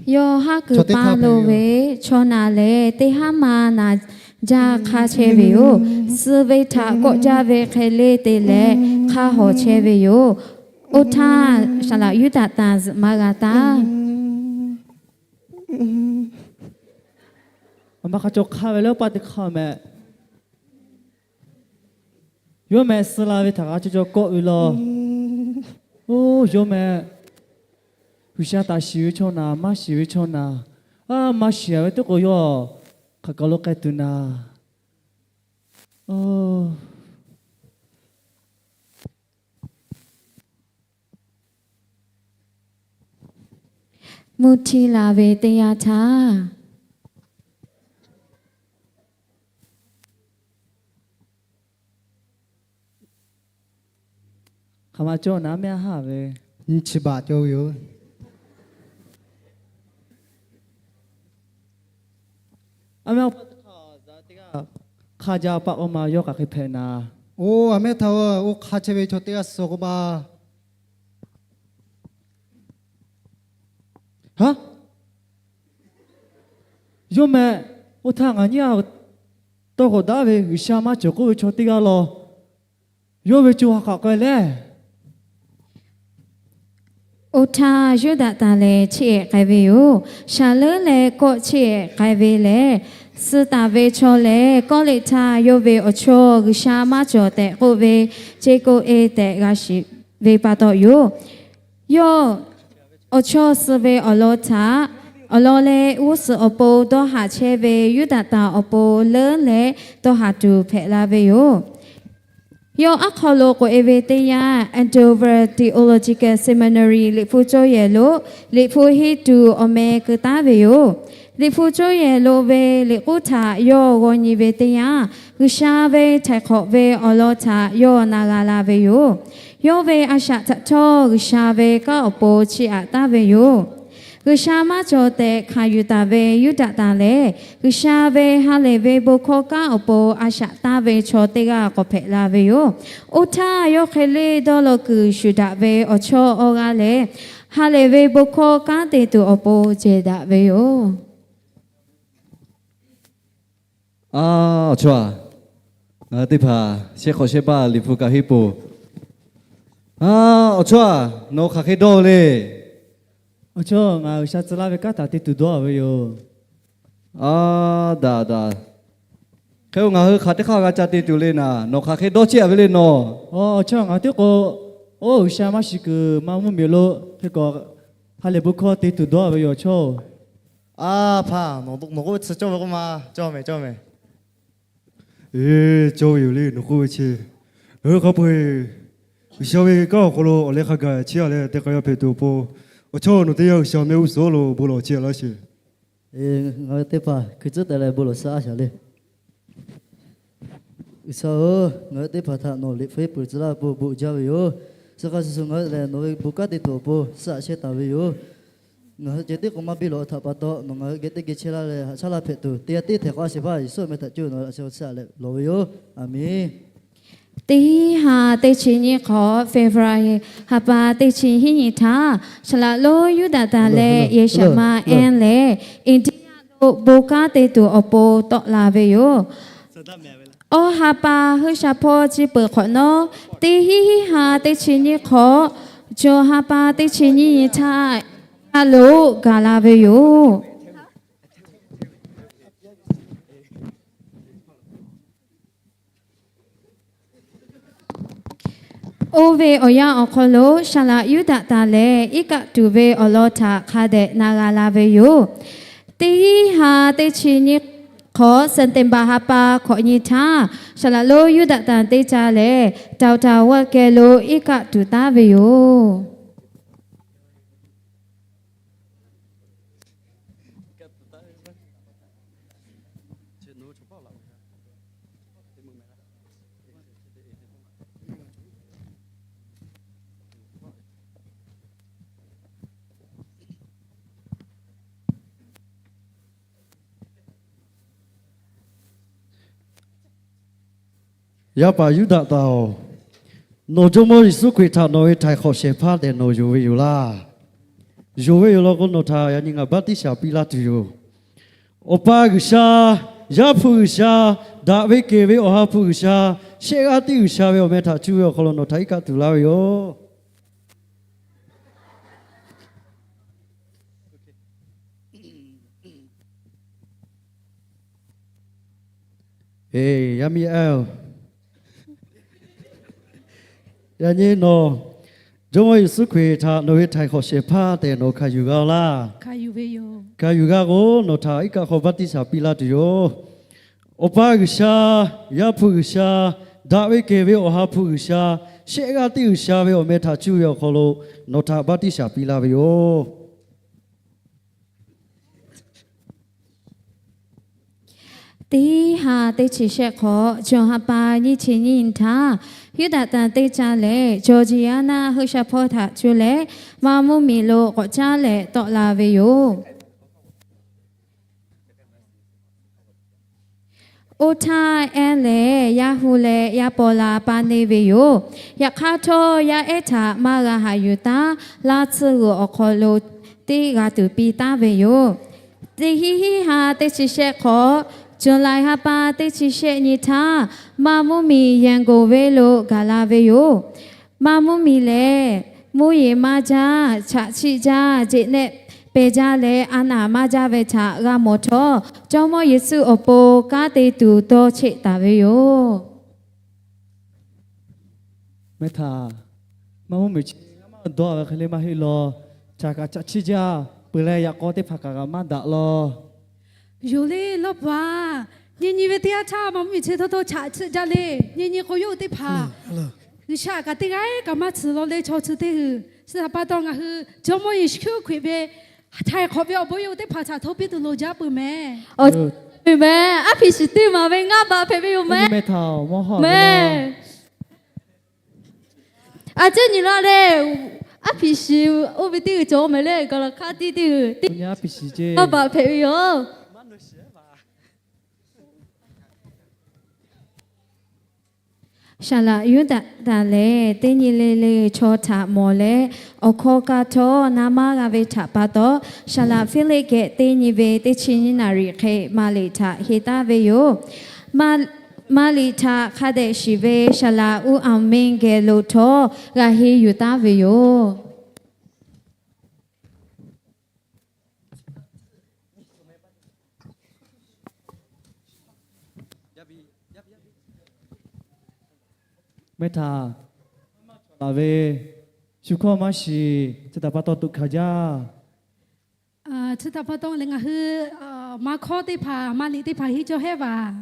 Yawˇ haˉ kuiˬ paˇ lo ve chaw naˬ lehˬ, teˇ haˉ ma naˬ jaˇ hk'aˇ chehˇ ve yoˬ. Suh ve htaꞈ kawˆ jaˇ ve hk'e le te leh hk'aˇ hawˬ chehˇ ve yoˬ. Oˇ htaˇ, saˍ laꞈ Yuˇdaꞈ tanˍ zuhꞈ maˇ g'a taˍ. Aˬ ma hk'a caw hk'aˇ ve leh oˇ paˇ teˇ hk'aˇ mehˍ. Yawˇ mehˍ, suh la ve htaꞈ g'a caw caw kawˆ ve law. Oˇ, yawˇ mehˍ, G'uiˬsha htaꞈ shiˍ ve chaw naˬ, maˇ shiˍ ve chaw naˬ, a, maˇ shiˍ ve teˇ k'o yawˇ hk'aˬ kaˬ lo k'ai tuˬ naˬ. Mvuhˇ htiˇ la ve teˇ yanˇ htaˇ, hk'aˬ ma cawˇ naˍ, mehˆ haˉ ve, nyi chi baꞈ cawˇ ve yoˬ. A mehˆ, hk'a jaˇ paˆ k'o ma yawˇ hk'aˬ hk'e hpehꞈ naˍ. Oˇ, a mehˆ htaˇ, oˇ hk'a chehˇ ve chaw teˇ g'aˇ suh k'o ma. Haˉ, yawˇ mehˍ, oˇ htaˇ ngaˬ nyiˇ g'aˇ tawˇ k'awꞈ daꞈ ve G'uiˬsha maˇ cawˬ k'oˆ ve chaw teˇ g'aˇ law. Yawˇ ve co ha hk'aˬ k'ai leh. Oˇ htaˇ, Yuˇdaꞈ tanˍ lehˬ chiˇ ehˍ k'ai ve yoˬ. Shaˍ leuˉ leh kawˆ chiˇ ehˍ k'ai ve lehˬ, suh taˍ ve chaw lehˬ, Kawˇrenˍhtuˆ yawˇ ve awˬ chawˇ G'uiˬsha maˇ cawˬ tehꞈ k'oˆ ve, Ceˇkoˆ-e tehꞈ g'a shiˍ ve pa taw yoˬ. Yawˇ awˬ chawˇ suh ve awˬ lawn htaꞈ, awˬ lawn leh g'uˇ suhˍ awˬ pon dawˇ haꞈ chehˇ ve Yuˇdaꞈ tanˍ awˬ pon leuˉ leh dawˇ haꞈ tuˬ hpehꞈ la ve yoˬ. Yawˇ aˉ hk'aw lo k'oꞈ-e ve teˇ yanˇ, Andover Theological Seminary liꞈ hpu cawˇ yehˬ lo liꞈ hpu henˇ tuˬ awˬ meh keu taˉ ve yoˬ. Liꞈ hpu cawˇ yehˬ lo ve liꞈ k'uˉ htaꞈ yawˇ g'aw nyi ve teˇ yanˇ, G'uiˬsha ve htaiˍ hk'awꞈ ve awˬ lawn htaꞈ yawˇ na g'a la ve yoˬ. Yawˇ ve a shaꞈ htaꞈ htawˇ G'uiˬsha ve kanˉ awˬ pon chiˇ aꞈ taˍ ve yoˬ. G'uiˬsha maˇ cawˬ tehꞈ hkanˍ yuˬ taˍ ve Yuˇdaꞈ tanˍ lehˬ, G'uiˬsha ve ha lehˬ ve bon hkawˇ kanˉ awˬ pon a shaꞈ taˍ ve chaw teˇ g'aˇ k'awꞈ hpehꞈ la ve yoˬ. Oˇ htaˇ, yawˇ hk'e le dawˇ law kuiˬ shuˍ daꞈ ve awˬ chawˇ awˬ g'aˇ lehˬ, ha lehˬ ve bon hkawˇ kanˉ te tuˬ awˬ pon cehˬ daꞈ ve yoˬ. A, awˬ chawˇ-aˬ, ngaˬ hui teˇ hpaˍ shehˆ hk'awꞈ shehˆ paˇ liꞈ hpu kaꞈ henˇ peuˬ. A, awˬ chawˇ-aˬ, nawˬ hk'aˬ hk'e dawˇ ve le. Awˬ chawˇ, ngaˬ G'uiˬsha tcuh laˇ ve kanˉ htaꞈ te tuˬ dawˇ-a ve yoˬ. A, daꞈ daꞈ. Hk'e-o, ngaˬ hui hk'aˬ teˇ hk'aˇ g'a ca te tuˬ le naˍ, nawˬ hk'aˬ hk'e dawˇ chehˇ-a ve le nawˬ. Awˬ chawˇ, ngaˬ teˇ k'o, oˇ G'uiˬsha maˇ shiˍ kuiˬ maˇ mvuhˇmiˬ lo hk'e k'awꞈ ha lehˬ bon hkawˇ te tuˬ dawˇ-a ve yoˬ, awˬ chawˇ-oˬ. A, hpaˍ, nawˬ k'oˆ ve tcuh cawˇ ve k'oˆ ma, cawˇ mehˍ, cawˇ mehˍ. Eˬ, cawˇ ve yoˬ le, nawˬ k'oˆ ve chi. Ngaˬ hui hk'a peu-eˬ G'uiˬsha ve kanˉ awˬ hk'aw lo awˬ leh hk'a gaˬ chehˇ-a leh te k'ai-a hpehꞈ tuˬ awˬ pon, awˬ chawˇ nawˬ teˇ yanˇ G'uiˬsha mehˆ g'uˇ suhˍ lo bon lawˬ chehˇ-a laˇ sheˍ. Ngaˬ hui teˇ hpaˍ hkui tcuhˉ te leh bon lawˬ suhˉ-a shaˍ le. G'uiˬsha-oˬ, ngaˬ hui teˇ hpaˍ htaꞈ nawˬ liꞈ hpu iˉ puiˍ tcuh laˇ pon bon jaˇ ve yoˬ. Chi hk'a shuˍ shuˍ ngaˬ hui lehˬ nawˬ ve bon kanˉ te tuˬ awˬ pon suhˉ-a chehˇ taˍ ve yoˬ. Ngaˬ hui ceh tiˉ k'o maˇ biˇ lawˬ htaꞈ pa taw, nawˬ ngaˬ hui geh teˇ geh chehˇ laˇ leh haꞈ shaˉ laˇ hpehꞈ tuˬ, teˇ g'aˇ tiˉ htehꞈ k'aw sheˍ hpaˇ Yeˍsuˆ meh htaꞈ cuˇ nawˬ hui laꞈ sheh suhˉ-a leh lawˬ ve yoˬ. A menˍ. Teˇ hinˉ ha teˇ chi nyiˇ hk'awꞈ February ha pa teˇ chi hiˉ nyi htaˇ, saˍ laꞈ lonˉ Yuˇdaꞈtanˍ leh Yehˬshaˍmaˆ Anˇ lehˬ, India lo bon kanˉ te tuˬ awˬ pon tawˆ la ve yoˬ. Awˬ ha pa Hui sha hpawˇ chi peuˬ hk'awꞈ nawˉ, teˇ hinˉ ha teˇ chi nyiˇ hk'awꞈ June ha pa teˇ chi nyiˇ nyi htaˇ, India lo gaˬ la ve yoˬ. Oˇ ve awˬ yanˇ awˬ hk'aw lo saˍ laꞈ Yuˇdaꞈtanˍ lehˬ, iˉ kaˆ tuˬ ve awˬ lawn htaꞈ hk'a dehꞈ na g'a la ve yoˬ. Teˇ hinˉ ha teˇ chi nyiˇ hk'awꞈ September ha pa hkawꞈ nyi htaˇ, saˍ laꞈ lonˉ Yuˇdaꞈtanˍ teˇ ca lehˬ, Delta vaˆ keh lo iˉ kaˆ tuˬ taˉ ve yoˬ. Yaˇ paˍ Yuˇdaꞈtanˍ-oˬ, nawˬ Jawˇmawˇ Yeˍsuˆ Hkriꞈ htaꞈ nawˬ ve htaiˍ hk'awꞈ shehˍ hpaˇ tehꞈ nawˬ yonˍ ve yoˬ laˇ. Yonˍ ve yoˬ law k'o, nawˬ htaꞈ yaꞈ nyi ngaˬ baˆtiˆsaˬ piˇ laˇ tuˬ yoˬ. Awˬ pa G'uiˬsha, Yaˇ hpu G'uiˬsha, daꞈ ve kehˬ ve Awˬ ha hpu G'uiˬsha, shehˆ g'aˇ tiˉ G'uiˬsha ve awˬ meh htaꞈ cuˇ ve awˬ hk'aw lo nawˬ htaꞈ iˉ kaˆ tuˬ laˇ ve yoˬ. Eˬ, yaˇ miˇ-oˬ, yaꞈ nyi nawˬ Jawˇmawˇ Yeˍsuˆ Hkriꞈ htaꞈ nawˬ ve htaiˍ hk'awꞈ shehˍ hpaˇ tehꞈ nawˬ hkanˍ yuˬ g'a-oˬ laˇ. Hkanˍ yuˬ g'a k'o, nawˬ htaꞈ iˉ kaˆ hk'aw baˆtiˆsaˬ piˇ laˇ tuˬ yoˬ. Awˬ pa G'uiˬsha, Yaˇ hpu G'uiˬsha, daꞈ ve kehˬ ve Awˬ ha hpu G'uiˬsha, shehˆ g'aˇ tiˉ G'uiˬsha ve awˬ meh htaꞈ cuˇ ve awˬ hk'aw lo nawˬ htaꞈ baˆtiˆsaˬ piˇ laˇ ve yoˬ. Teˇ ha teˇ chi shehˆ hk'awꞈ June ha pa nyiˇ chi nyiˇ htaˇ, Yuˇdaꞈtanˍ teˇ ca lehˬ, Jawˇjiˍyaˇ naˆ Hui sha hpawˇ htaꞈ cuˇ leh, maˇ mvuhˇmiˬ lo k'awꞈ caˉ leh tawˆ la ve yoˬ. Oˇ htaˇ, Anˇ lehˬ yaˇ hu leh yaˇ paw la paˇ neˇ ve yoˬ. Yaꞈ hk'aˇ htawˇ, yaˇ ehˉ htaꞈ maˇ g'a haꞈ yuˬ taˉ, laˇ tsuhˇ g'uiˬ awˬ hk'aw lo teˇ g'a tuˬ piˇ taˉ ve yoˬ. Teˇ hinˉ hinˉ ha teˇ chi shehˆ hk'awꞈ, July ha pa teˇ chi shehˆ nyi htaˇ, maˇ mvuhˇmiˬ Yangon venˇ lo gaˬ la ve yoˬ. Maˇ mvuhˇmiˬ lehˬ, mvuhˇ yeˬ maˇ jaˇ, chaꞈ chiˆ jaˇ, jeꞈ nehˆ peh jaˇ leh a naˍ maˇ jaˇ ve htaꞈ g'a mawˬ htawˇ, Jawˇmawˇ Yeˍsuˆ awˬ pon kanˉ te tuˬ dawˇ cheˆ taˍ ve yoˬ. Mehˆ htaꞈ maˇ mvuhˇmiˬ chi maˇ dawˇ ve hk'e le maˇ heˆ law. Chaꞈ kaꞈ chaꞈ chiˆ jaˇ peuˬ leh, yaꞈ k'aw teˇ hpaˍ kaꞈ g'a maˇ daꞈ law. Yoˬ le, lawˇ paˍ. Nyi nyi ve teˇ yanˇ htaˇ maˇ mvuhˇmiˬ chi htawˇ htawˇ chaꞈ chiˆ jaˇ le. Nyi nyi k'o yawˇ hui teˇ hpaˍ G'uiˬsha kaꞈ teˇ g'aˇ kaꞈ maˇ tsuhˍ law le, chaw chi teˇ g'uiˬ. Chi htaꞈ pa taw ngaˬ hui Jawˇmawˇ Yeˍsuˆ Hkriꞈ ve htaiˍ hk'awꞈ ve awˬ bon yawˇ hui teˇ hpaˍ htaꞈ htawˇ piˇ tuˬ loˍ jaˇ peuˬ mehˍ. Awˬ, mehˍ, aˉ hpiꞈ shiˍ teˇ maˬ ve ngaˇ baꞈ hpehꞈ ve yoˬ mehˍ. Mehˍ. A cehˉ nyi laˇ le, aˉ hpiꞈ shiˍ oˇ ve teˇ g'uiˬ cawˬ mehˍ le, gaˬ laˬ hk'aˇ tiˇ teˇ g'uiˬ ngaˇ baꞈ hpehꞈ ve yoˬ. Saˍ laꞈ Yuˇdaꞈtanˍ lehˬ, teˇ nyi le le chaw htaꞈ mawˬ leh, awˬ hkawˇ kaˇ htawˇ na maˇ g'a ve htaꞈ pa taw, saˍ laꞈ Hpiˇliˆ geh teˇ nyi ve teˇ chi nyiˇ naˍ riˍ hk'e Maˍliꞈ htaꞈ henˇ taˍ ve yoˬ. Maˍliꞈ htaꞈ hk'a dehꞈ shiˍ ve saˍ laꞈ Uˉ Aˍmiˇ geh lo htawˇ g'a henˇ yuˬ taˍ ve yoˬ. Meh htaꞈ laˬ ve shu hkawˇ maˇ shiˍ, chi htaꞈ pa taw tuꞈ hkanˍ jaˇ. Chi htaꞈ pa taw leh ngaˬ hui maˇ hkawˇ teˇ hpaˍ, Maˍliꞈ teˇ hpaˍ henˇ cawˇ hehˉ vaˬ.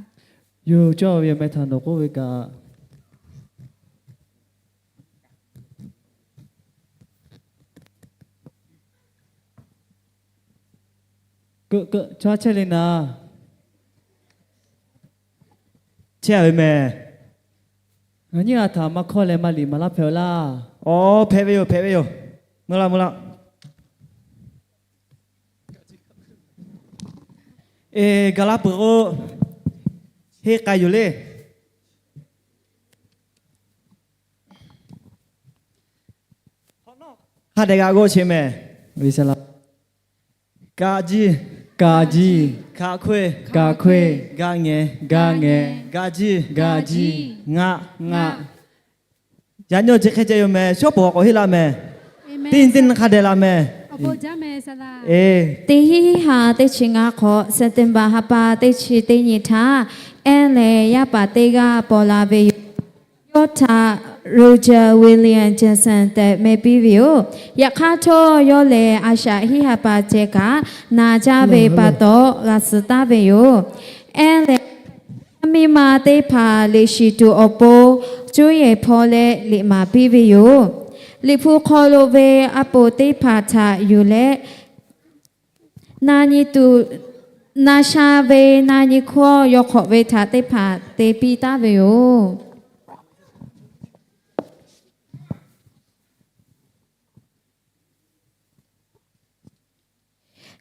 Yoˬ, cawˇ ve yoˬ, meh htaꞈ nawˬ k'oˆ ve kaꞈ. Keuˆ keuˆ, chaw chehˇ le naˍ. Chehˇ ve meh. Ngaˬ nyiˇ g'aˇ htaꞈ maˇ hkawˇ leh Maˍliꞈ maˍ laˇ hpehꞈ-a laˇ. Aˬ, hpehꞈ ve yoˬ, hpehꞈ ve yoˬ. Mvuh laˇ, mvuh laˇ. Eˬ, gaˬ la peuˬ k'o, henˇ k'ai yoˬ le. Hk'a dehꞈ g'a g'awˇ sheˍ meh. Kaꞈ jiˇ, kaꞈ jiˇ, kaꞈ hkoˇ, kaꞈ hkoˇ, gaˇ ngeh, gaˇ ngeh, gaˇ jiˇ, gaˇ jiˇ, ngaˆ, ngaˆ. Yaꞈ nyi awˬ chi hk'e ceh yoˬ meh. Shawˉ pawˍ k'awꞈ henˇ laˇ meh. Teˇ nyi teˇ nyi hk'a dehꞈ laˬ meh. Teˇ hinˉ ha teˇ chi ngaˇ hk'awꞈ, September ha pa teˇ chi teˇ nyi htaˇ, ehˉ leh yaˇ paˍ teˇ g'aˇ paw la ve yoˬ. Yawˇ htaꞈ Roger William Johnson tehꞈ meh piˇ ve yoˬ. Yaꞈ hk'aˇ htawˇ, yawˇ lehˬ a shaꞈ hiˆ ha pa ceh kaꞈ na jaˇ ve pa taw g'a suh taˍ ve yoˬ. Ehˉ leh, yaˇ miˇ ma teˇ hpaˍ liꞈ shiˍ tuˬ awˬ pon cuˇ yehˬ hpaw leh liꞈ maˍ piˇ ve yoˬ. Liꞈ hpu hk'aw lo ve a poˍ teˇ hpaˍ htaꞈ yuˬ leh, na nyi tuˬ, na sha ve na nyi hkawˇ yawˇ hk'awꞈ ve htaꞈ teˇ hpaˍ te piˇ taˍ ve yoˬ.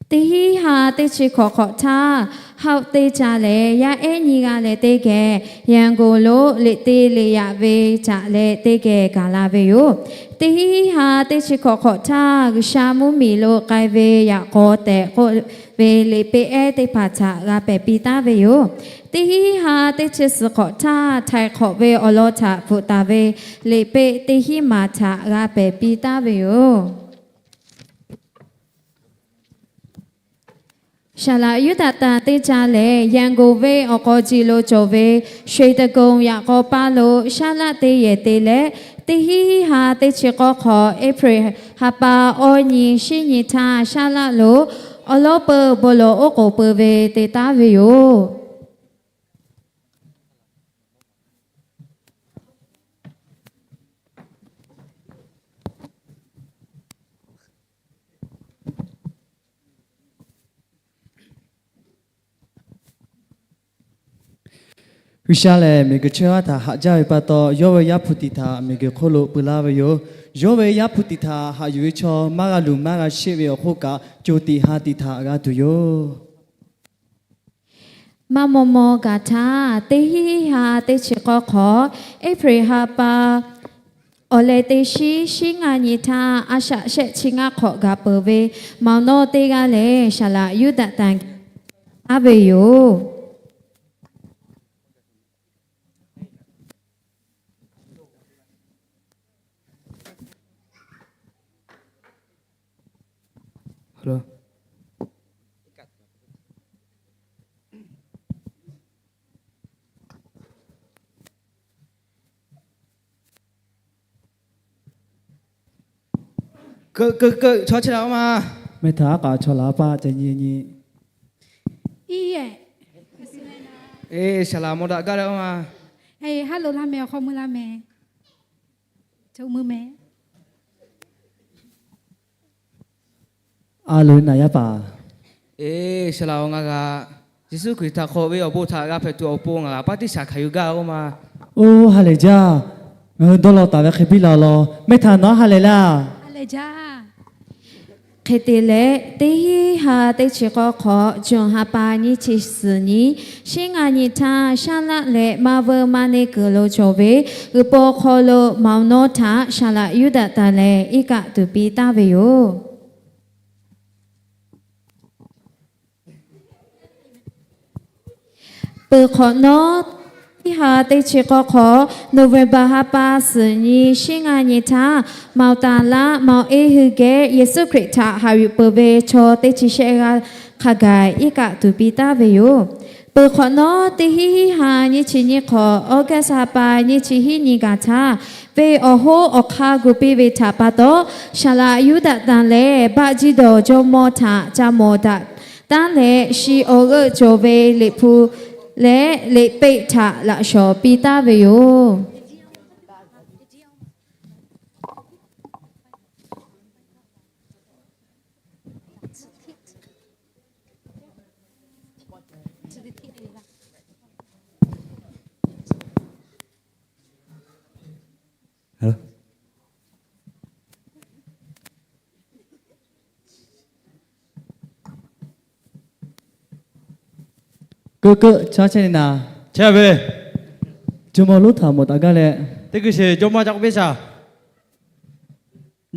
Teˇ hinˉ ha teˇ chi hkawꞈ hk'awꞈ htaˇ, Hawˉ teˇ ca leh yaˇ ehˉ nyiˇ g'aˇ leh teˇ geh Yangon lo liꞈ te liꞈ yaꞈ ve htaꞈ leh teˇ geh gaˬ la ve yoˬ. Teˇ hinˉ ha teˇ chi hkawꞈ hk'awꞈ htaˇ, G'uiˬsha mvuhˇmiˬ lo k'ai ve yaꞈ k'aw tehꞈ k'oˆ ve liꞈ peꞈ ehˉ teˇ hpaˍ htaꞈ g'a pehˬ piˇ taˍ ve yoˬ. Teˇ hinˉ ha teˇ chi suhˍ hk'awꞈ htaˇ, Htaiˍ hk'awꞈ ve awˬ lawn htaꞈ bvuhꞈ taˍ ve liꞈ peꞈ teˇ hinˉ maˍ htaꞈ g'a pehˬ piˇ taˍ ve yoˬ. Saˍ laꞈ Yuˇdaꞈtanˍ teˇ ca lehˬ, Yangon venˇ awˬ k'aw ji lo cawˬ ve Sui Taˍ gonˍ yaꞈ k'aw paˇ lo shaˉ laˆ teˇ yehˬ te leh, teˇ hinˉ ha teˇ chi k'awˇ hk'awꞈ April ha pa awˇ nyi shiˉ nyi htaˇ, shaˉ laˆ lo awˬ lawˉ peuˬ bon lawˬ oˉ k'oˍ peuˬ ve te taˍ ve yoˬ. G'uiˬsha lehˬ, miˬguiˬ chehˇ haˉ htaꞈ haꞈ jaˇ ve pa taw, yawˇ ve Yaˇ hpu tiꞈ htaꞈ miˬguiˬ hk'oˆ lo peu laˇ ve yoˬ. Yawˇ ve Yaˇ hpu tiꞈ htaꞈ haꞈ yuˬ ve chaw maˇ g'a luˬ maˇ g'a sheˆ ve awˬ hk'oˆ kaꞈ, co tiꞈ ha tiꞈ htaꞈ g'a tuˬ yoˬ. Maˇ maw maw gaˬ htaˇ, teˇ hinˉ ha teˇ chi k'awˇ hk'awꞈ April ha pa awˬ leh teˇ shiˉ shiˉ ngaˇ nyi htaˇ, a shaꞈ shehˆ chi ngaˇ hk'awꞈ gaˬ peuˬ ve mawˬ nawˇ teˇ g'aˇ lehˬ, Saˍ laꞈ Yuˇdaꞈtanˍ aˉ ve yoˬ. Keuꞈ keuꞈ keuꞈ, chaw chehˇ la-o ma. Meh htaꞈ aˉ k'aꞈ chaw laˬ a paˇ ca nyi nyi. Eˬ, saˍ laꞈ mawˬ daꞈ gaˇ leh-o ma. Eˬ, ha loꞈ laˇ meh, awˬ hk'aw mui laˇ meh. Chaw mui meh. A loˍ naˍ yaˇ paˍ. Eˬ, saˍ laꞈ-oˬ, ngaˬ g'aꞈ Yeˍsuˆ Hkriꞈ htaꞈ hk'awꞈ ve awˬ bon htaꞈ g'a hpehꞈ tuˬ awˬ pon ngaˬ g'aꞈ paˇ tiˇ shaˍ hkanˍ yuˬ gaˇ-o ma. Oˇ, ha lehˬ jaˇ. Ngaˬ hui dawˇ law taˍ ve hk'e biˇ la law. Meh htaꞈ nawˬ ha lehˬ laˇ. Hk'e te leh, teˇ hinˉ ha teˇ chi k'awˇ hk'awꞈ, June ha pa nyiˇ chi suhˍ nyi, shinˉ ngaˇ nyi htaˇ, Saˉ laˆ leh Maˇ veuˇ maˇ neˇ kuiˬ lo cawˬ ve g'uiˬ paw hk'aw lo mawˬ nawˉ htaꞈ Saˍ laꞈ Yuˇdaꞈtanˍ lehˬ iˉ kaˆ tuˬ piˇ taˍ ve yoˬ. Peuˬ hk'awꞈ nawˉ, teˇ hinˉ ha teˇ chi k'awˇ hk'awꞈ, November ha pa suhˍ nyi, shinˉ ngaˇ nyi htaˇ, Mawˬ taˍ laˆ Mawˬ eˇ hui geh Yeˍsuˆ Hkriꞈ htaꞈ haꞈ yuˬ peuˬ ve chaw teˇ chi shehˆ g'aˇ hk'a gaˬ iˉ kaˆ tuˬ piˇ taˍ ve yoˬ. Peuˬ hk'awꞈ nawˉ, teˇ hinˉ ha nyiˇ chi nyiˇ hk'awꞈ, August ha pa nyiˇ chi hiˉ nyi gaˬ htaˇ, venˇ awˬ hoˉ awˬ hk'aˇ gu piˇ ve htaꞈ pa taw, Saˍ laꞈ Yuˇdaꞈtanˍ lehˬ Baˆ jiˇ dawˬ jawˇ mawˇ htaꞈ ca mawˬ daꞈ taˉ leh, shi awˬ g'euˆ cawˬ ve Liꞈ hpu leh Liꞈ peˆ htaꞈ laꞈ shawˍ piˇ taˍ ve yoˬ. Keu keu chaˇ chehˇ le naˍ, chehˇ ve, jawˇmawˇ lonˉ htaꞈ mawˬ daꞈ gaˇ leh, teˇ kuiˬ sheˍ jawˇmawˇ ca k'oˆ piˇ shaˍ.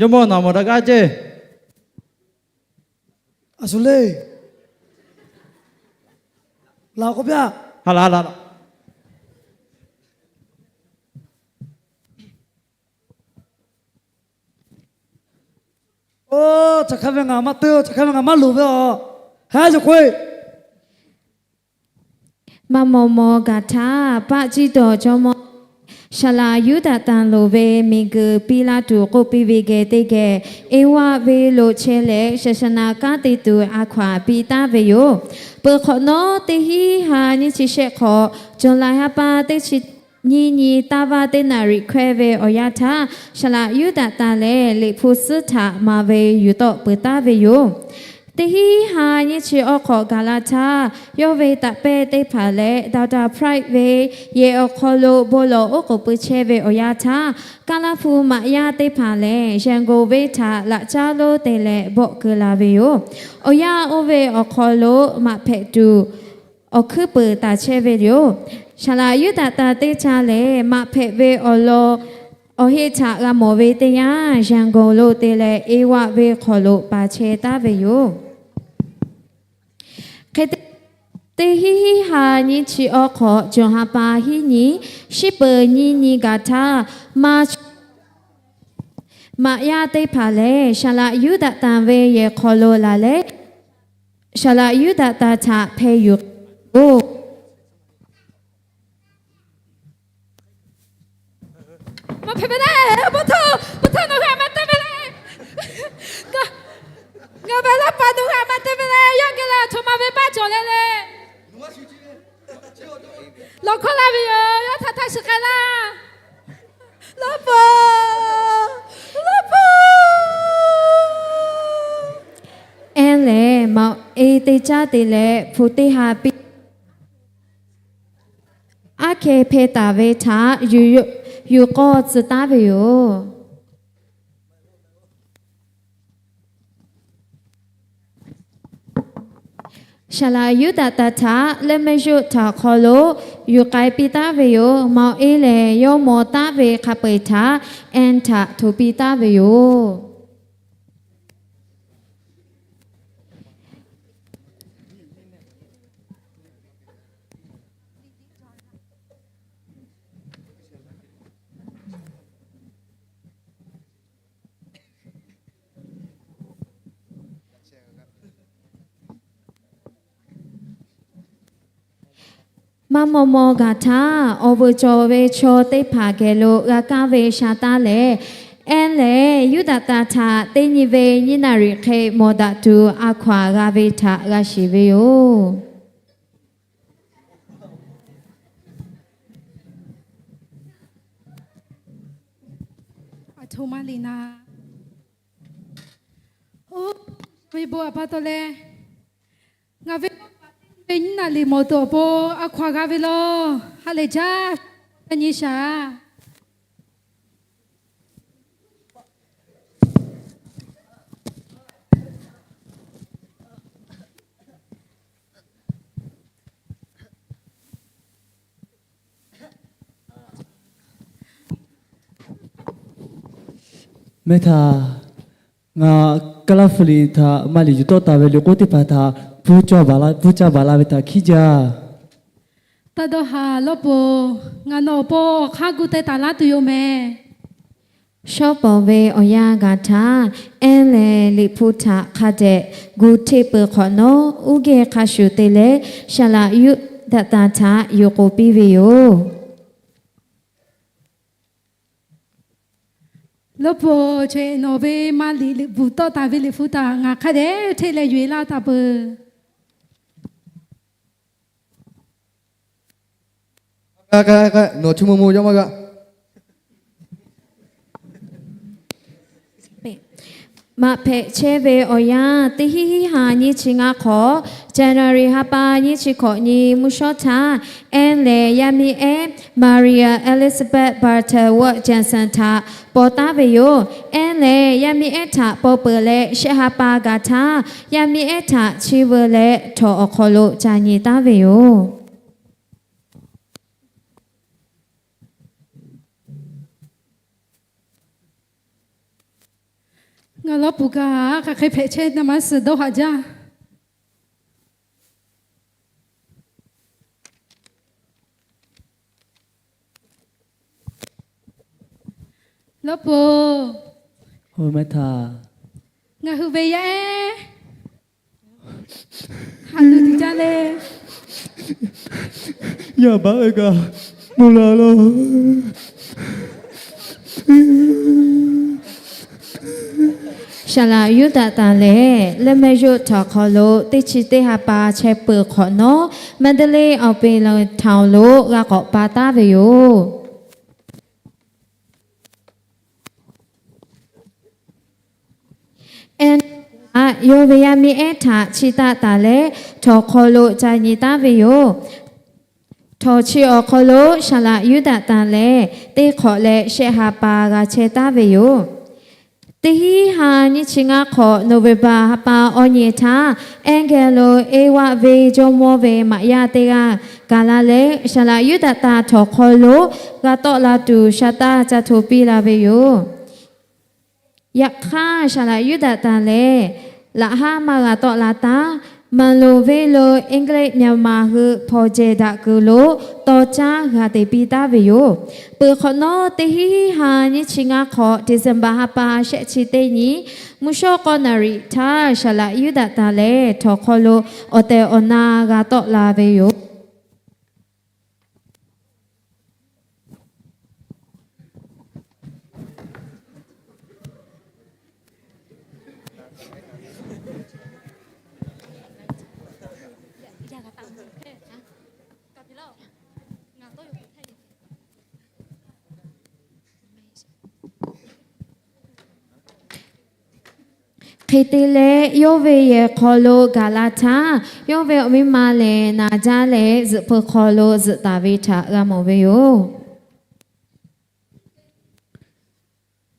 Jawˇmawˇ naˍ mawˬ daꞈ gaˇ ceˇ. A shu le. Laˬ k'oˆ piˇ-a. Ha la la. Oˇ, caˬ hk'a ve ngaˬ maˇ te-o, caˬ hk'a ve ngaˬ maˇ loˍ ve-o. Haˉ yaˬ k'oˆ-e. Maˇ maw maw gaˬ htaˇ, Baˆ jiˇ dawˬ jawˇmawˇ Saˍ laꞈ Yuˇdaꞈtanˍ loˍ ve miˬguiˬ piˇ laˇ tuˬ k'oˆ piˇ ve geh teˇ geh, Eˇwaˆ venˇ lo chehˇ leh, shaˍ shaˍ naˍ kanˉ te tuˬ a hkaw-anˬ piˇ taˍ ve yoˬ. Peuˬ hk'awꞈ nawˉ, teˇ hinˉ ha nyiˇ chi shehˆ hk'awꞈ, July ha pa teˇ chi nyiˇ nyi, taˇ vaˇ teˇ naˍ riˍ hkawehˇ ve awˬ yanˇ htaˇ, Saˍ laꞈ Yuˇdaꞈtanˍ lehˬ Liꞈ hpu suhˉ htaꞈ maˍ ve yuˬ tawˆ peuˬ taˍ ve yoˬ. Teˇ hinˉ ha nyiˇ chi awˬ hk'awꞈ gaˬ la htaˇ, yawˇ ve taꞈ pehˇ teˇ hpaˍ leh Doctor Price ve yehˬ awˬ hk'aw lo bon lawˬ oˉ k'oˍ pui chehˇ ve awˬ yanˇ htaˇ, Kaˇ laˇ hpu maꞈ yaˇ teˇ hpaˍ lehˬ, Yangon venˇ htaꞈ laꞈ caˉ lonˉ te leh bawˆ keu la ve yoˬ. Awˬ yanˇ oˇ ve awˬ hk'aw lo maꞈ hpehꞈ tuˬ awˬ hkuiˉ peuˬ taˍ chehˇ ve yoˬ. Saˍ laꞈ Yuˇdaꞈtanˍ teˇ caˇ lehˬ, maꞈ hpehꞈ ve awˬ lawn awˬ heˆ htaꞈ g'a mawˬ ve teˇ yanˇ, Yangon lo te leh Eˇwaˆ venˇ hk'aw lo pa chehˇ taˍ ve yoˬ. Hk'e te, teˇ hinˉ ha nyiˇ chi awˬ hk'awꞈ, July ha pa hiˉ nyi, shiˉ peuˍ nyiˇ nyi gaˬ htaˇ, maˇ maꞈ yaˇ teˇ hpaˍ lehˬ, Saˍ laꞈ Yuˇdaꞈtanˍ ve yehˬ hk'aw lo laˬ leh, Saˍ laꞈ Yuˇdaꞈtanˍ htaꞈ hpeh yuˬ k'ai yoˬ. Maˇ hpehꞈ ve le, pa taw, pa taw nawˬ hui a maˇ te ve le. Ngaˬ ve laˇ paˍ nawˬ hui a maˇ te ve le, yawˇ geh leh aˬ htoꞈ ma ve maˇ cawˬ leh le. Lawˬ hkawˇ laˇ ve yoˬ, yawˇ htaꞈ htaˇ shiˍ k'ai laˇ. Laˇ paˍ, laˇ paˍ. Ehˉ lehˬ, Maꞈ eˇ teˇ caˉ te leh hpu teˇ ha piˇ, aˉ hkeh hpeh taˍ ve htaꞈ yuˬ k'awˇ tcuh taˉ ve yoˬ. Saˍ laꞈ Yuˇdaꞈtanˍ htaꞈ leuˉ mehˆ zuˆ htaꞈ hk'aw lo yuˬ k'ai piˇ taˉ ve yoˬ. Maꞈ eˇ lehˬ, yawˇ mawˬ taˉ ve hk'a peu-eˬ htaꞈ ehˉ htaꞈ hto piˇ taˉ ve yoˬ. Maˇ maw maw gaˬ htaˇ, awˬ vuiˬ cawˬ ve chaw teˇ hpaˍ geh lo g'a kaˇ ve sha taˇ lehˬ, ehˉ lehˬ Yuˇdaꞈtanˍ htaꞈ teˇ nyi ve nyiˇ naˍ riˍ hk'e mawˬ daꞈ tuˬ a hkaw-anˬ g'a ve htaꞈ g'a shiˍ ve yoˬ. Aˬ htoꞈ ma le naˍ, oˇ, ve bon a pa taw leh, ngaˬ ve ve nyiˇ naˍ riˍ mawˬ tuˬ awˬ pon a hkaw-anˬ g'a ve law. Ha lehˬ jaˇ, nyi shaˍ. Mehˇ htaˇ, ngaˬ Kaˇlaˇ hpu liꞈ htaꞈ maˇ liꞈ yuˬ tawˆ taˍ ve liꞈ k'oˆ teˇ hpaˍ htaꞈ bvuhˇ caˇ baˬ la ve htaꞈ hkiˉ jaˇ. Taˇ dawˇ haˍ lawˇ poˬ, ngaˬ nawˬ awˬ pon awˬ hk'aˇ gu teh taˍ laˇ tuˬ yoˬ mehˍ. Shawˉ pawˍ ve awˬ yanˇ gaˬ htaˇ, Anˉ lehˬ liꞈ hpu htaꞈ hk'a dehꞈ gu hteˇ peuˬ hk'awꞈ nawˉ, uˉ geh hk'a shuˍ te leh Saˍlaꞈ Yuˇdaꞈtanˍ htaꞈ yuˬ k'oˍ piˇ ve yoˬ. Lawˇ poˬ, nawˬ ve maˇ liꞈ liꞈ bvuhˬ tawˆ taˍ ve liꞈ hpu htaꞈ ngaˬ hk'a dehꞈ hteˇ leh yuˬ e laˇ taˍ peuˬ. Nawˬ chi mvuh mvuh yawˇ maˇ g'a. Maꞈ hpehꞈ chehˇ ve awˬ yanˇ, teˇ hinˉ hinˉ ha nyiˇ chi ngaˇ hk'awꞈ, January ha pa nyiˇ chi hkawꞈ nyi mvuhˇ shawˉ htaˇ, Anˉ lehˬ yaˇ miˇ ehˉ Maria Elizabeth Butterworth Johnson htaꞈ paw taˉ ve yoˬ. Anˉ lehˬ yaˇ miˇ ehˉ htaꞈ paw peuˬ leh shehˆ ha pa gaˬ htaˇ, yaˇ miˇ ehˉ htaꞈ chiˇ veu leh htawnˍ awˬ hk'aw lo ca nyi taˉ ve yoˬ. Ngaˬ lawˇ puˬ kaꞈ hk'aˬ hk'e hpehꞈ chehˇ na maˇ suhˍ dawˇ haꞈ jaˇ. Lawˇ poˬ, ngaˬ hui ve yaˇ ehˉ ha tuˬ tiꞈ jaˇ le. Yaˇ baˆ ve kaꞈ mvuhˇ la lo. Saˍlaꞈ Yuˇdaꞈtanˍ lehˬ, leuˇ mehˆ yawˇ htaꞈ hk'aw lo teˇ chi teˇ ha pa chehˇ peuˬ hk'awꞈ nawˉ, Mandalay awˬ peˍ lawˬ htawnˍ lo g'a k'awꞈ pa taˉ ve yoˬ. Anˉ htaꞈ yawˇ ve yaˇ miˇ ehˉ htaꞈ chiˇ taˆ taˍ leh, htawnˍ hk'aw lo ca nyi taˉ ve yoˬ. Htawnˍ chi awˬ hk'aw lo Saˍlaꞈ Yuˇdaꞈtanˍ lehˬ, teˇ hk'awꞈ leh shehˆ ha pa g'a chehˇ taˉ ve yoˬ. Teˇ hinˉ ha nyiˇ chi ngaˇ hk'awꞈ November ha pa awˇ nyi htaˇ, Anˉ geh lo Eˇvaˆ venˇ jawˇmawˇ ve maꞈ yaˇ teˇ g'aˇ gaˬ la leh, Saˍlaꞈ Yuˇdaꞈtanˍ htawnˍ hk'aw lo g'a tawˆ la tuˬ sha taˇ ca hto piˇ la ve yoˬ. Yaꞈ hk'aˇ, Saˍlaꞈ Yuˇdaꞈtanˍ lehˬ, laꞈ haˉ maˇ g'a tawˆ la taˉ. Maˍ loˍ venˇ lo English Myanmar hui hpaw jehˬ daꞈ kuiˬ lo taw caˉ g'a te piˇ taˉ ve yoˬ. Peuˬ hk'awꞈ nawˉ, teˇ hinˉ ha nyiˇ chi ngaˇ hk'awꞈ December ha pa shehˆ chi teˇ nyi, mvuhˇ shawˉ k'awˇ naˍ riˍ htaˇ, Saˍlaꞈ Yuˇdaꞈtanˍ lehˬ htawnˍ hk'aw lo awˬ tehˬ awˬ na g'a tawˆ la ve yoˬ. Hk'e te leh, yawˇ ve yehˬ hk'aw lo gaˬ la htaˇ, yawˇ ve awˬ miˇ ma lehˬ naˍ jaˇ leh, zuhꞈ hpu hk'aw lo zuhꞈ taˍ ve htaꞈ g'a mawˬ ve yoˬ.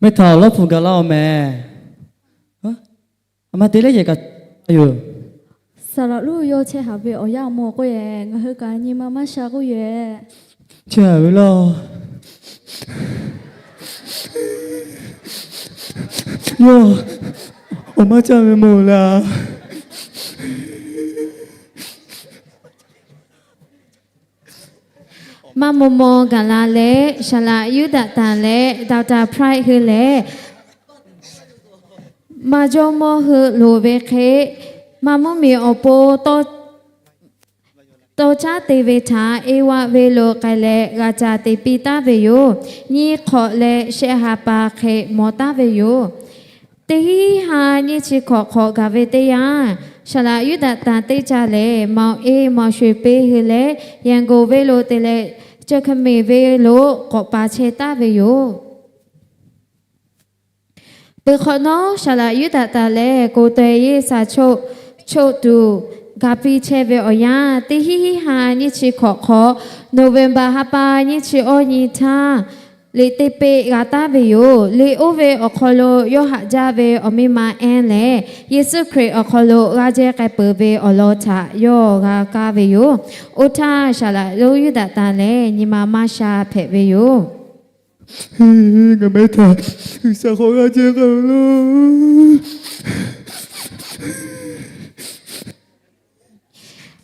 Mehˇ htaꞈ awˬ lawˉ hpu gaˬ laˇ-oˬ mehˍ. A ma te leh yehˬ kaꞈ yoˬ. Saˍlaꞈ Yuˇdaꞈtanˍ chehˇ haˍ ve awˬ yanˇ awˬ moˍ k'oˆ yehˬ, ngaˬ hui kaꞈ nyi ma maˇ sha k'oˆ yehˬ. Chehˇ haˍ ve laˇ. Yawˇ awˬ maˇ caˇ ve moˍ laˇ. Maˇ maw maw gaˬ la leh, Saˍlaꞈ Yuˇdaꞈtanˍ leh Doctor Price hui lehˬ, maˇ jawˇmawˇ hui loˍ ve hk'e, maˇ mvuhˇmiˬ awˬ pon tawˇ caˉ te ve htaꞈ Eˇvaˆ venˇ lo k'ai leh g'a ca te piˇ taˉ ve yoˬ. Nyiˇ hk'awꞈ leh shehˆ ha pa hk'e maw taˉ ve yoˬ. Teˇ hinˉ ha nyiˇ chi hkawꞈ hk'awꞈ gaˬ ve teˇ yanˇ, Saˍlaꞈ Yuˇdaꞈtanˍ teˇ ca lehˬ, Mawˬ Eˇ Mawˬ Sho Peˇ hui leh Yangon venˇ lo te leh, Ceuˬ hk'e meˍ venˇ lo k'awꞈ pa chehˇ taˉ ve yoˬ. Peuˬ hk'awꞈ nawˉ, Saˍlaꞈ Yuˇdaꞈtanˍ lehˬ, ko teh yeˇ saˍ choˆ choˆ tuˬ ga piˇ chehˇ ve awˬ yanˇ, teˇ hinˉ ha nyiˇ chi hkawꞈ hk'awꞈ November ha pa nyiˇ chi awˇ nyi htaˇ, liꞈ teˇ peˆ g'a taˍ ve yoˬ. Liꞈ oˇ ve awˬ hk'aw lo yawˇ haꞈ jaˇ ve awˬ miˇ ma Anˉ lehˬ, Yeˍsuˆ Hkriꞈ awˬ hk'aw lo g'aˇ jehˇ k'ai peuˬ ve awˬ lawn htaꞈ yawˇ g'a kaˇ ve yoˬ. Oˇ htaˇ, Saˍlaꞈ lonˉ Yuˇdaꞈtanˍ lehˬ, nyi ma maˇ sha hpehꞈ ve yoˬ. Ngaˬ mehˆ htaꞈ G'uiˬsha hk'aw g'a jehˇ k'ai-o laˇ.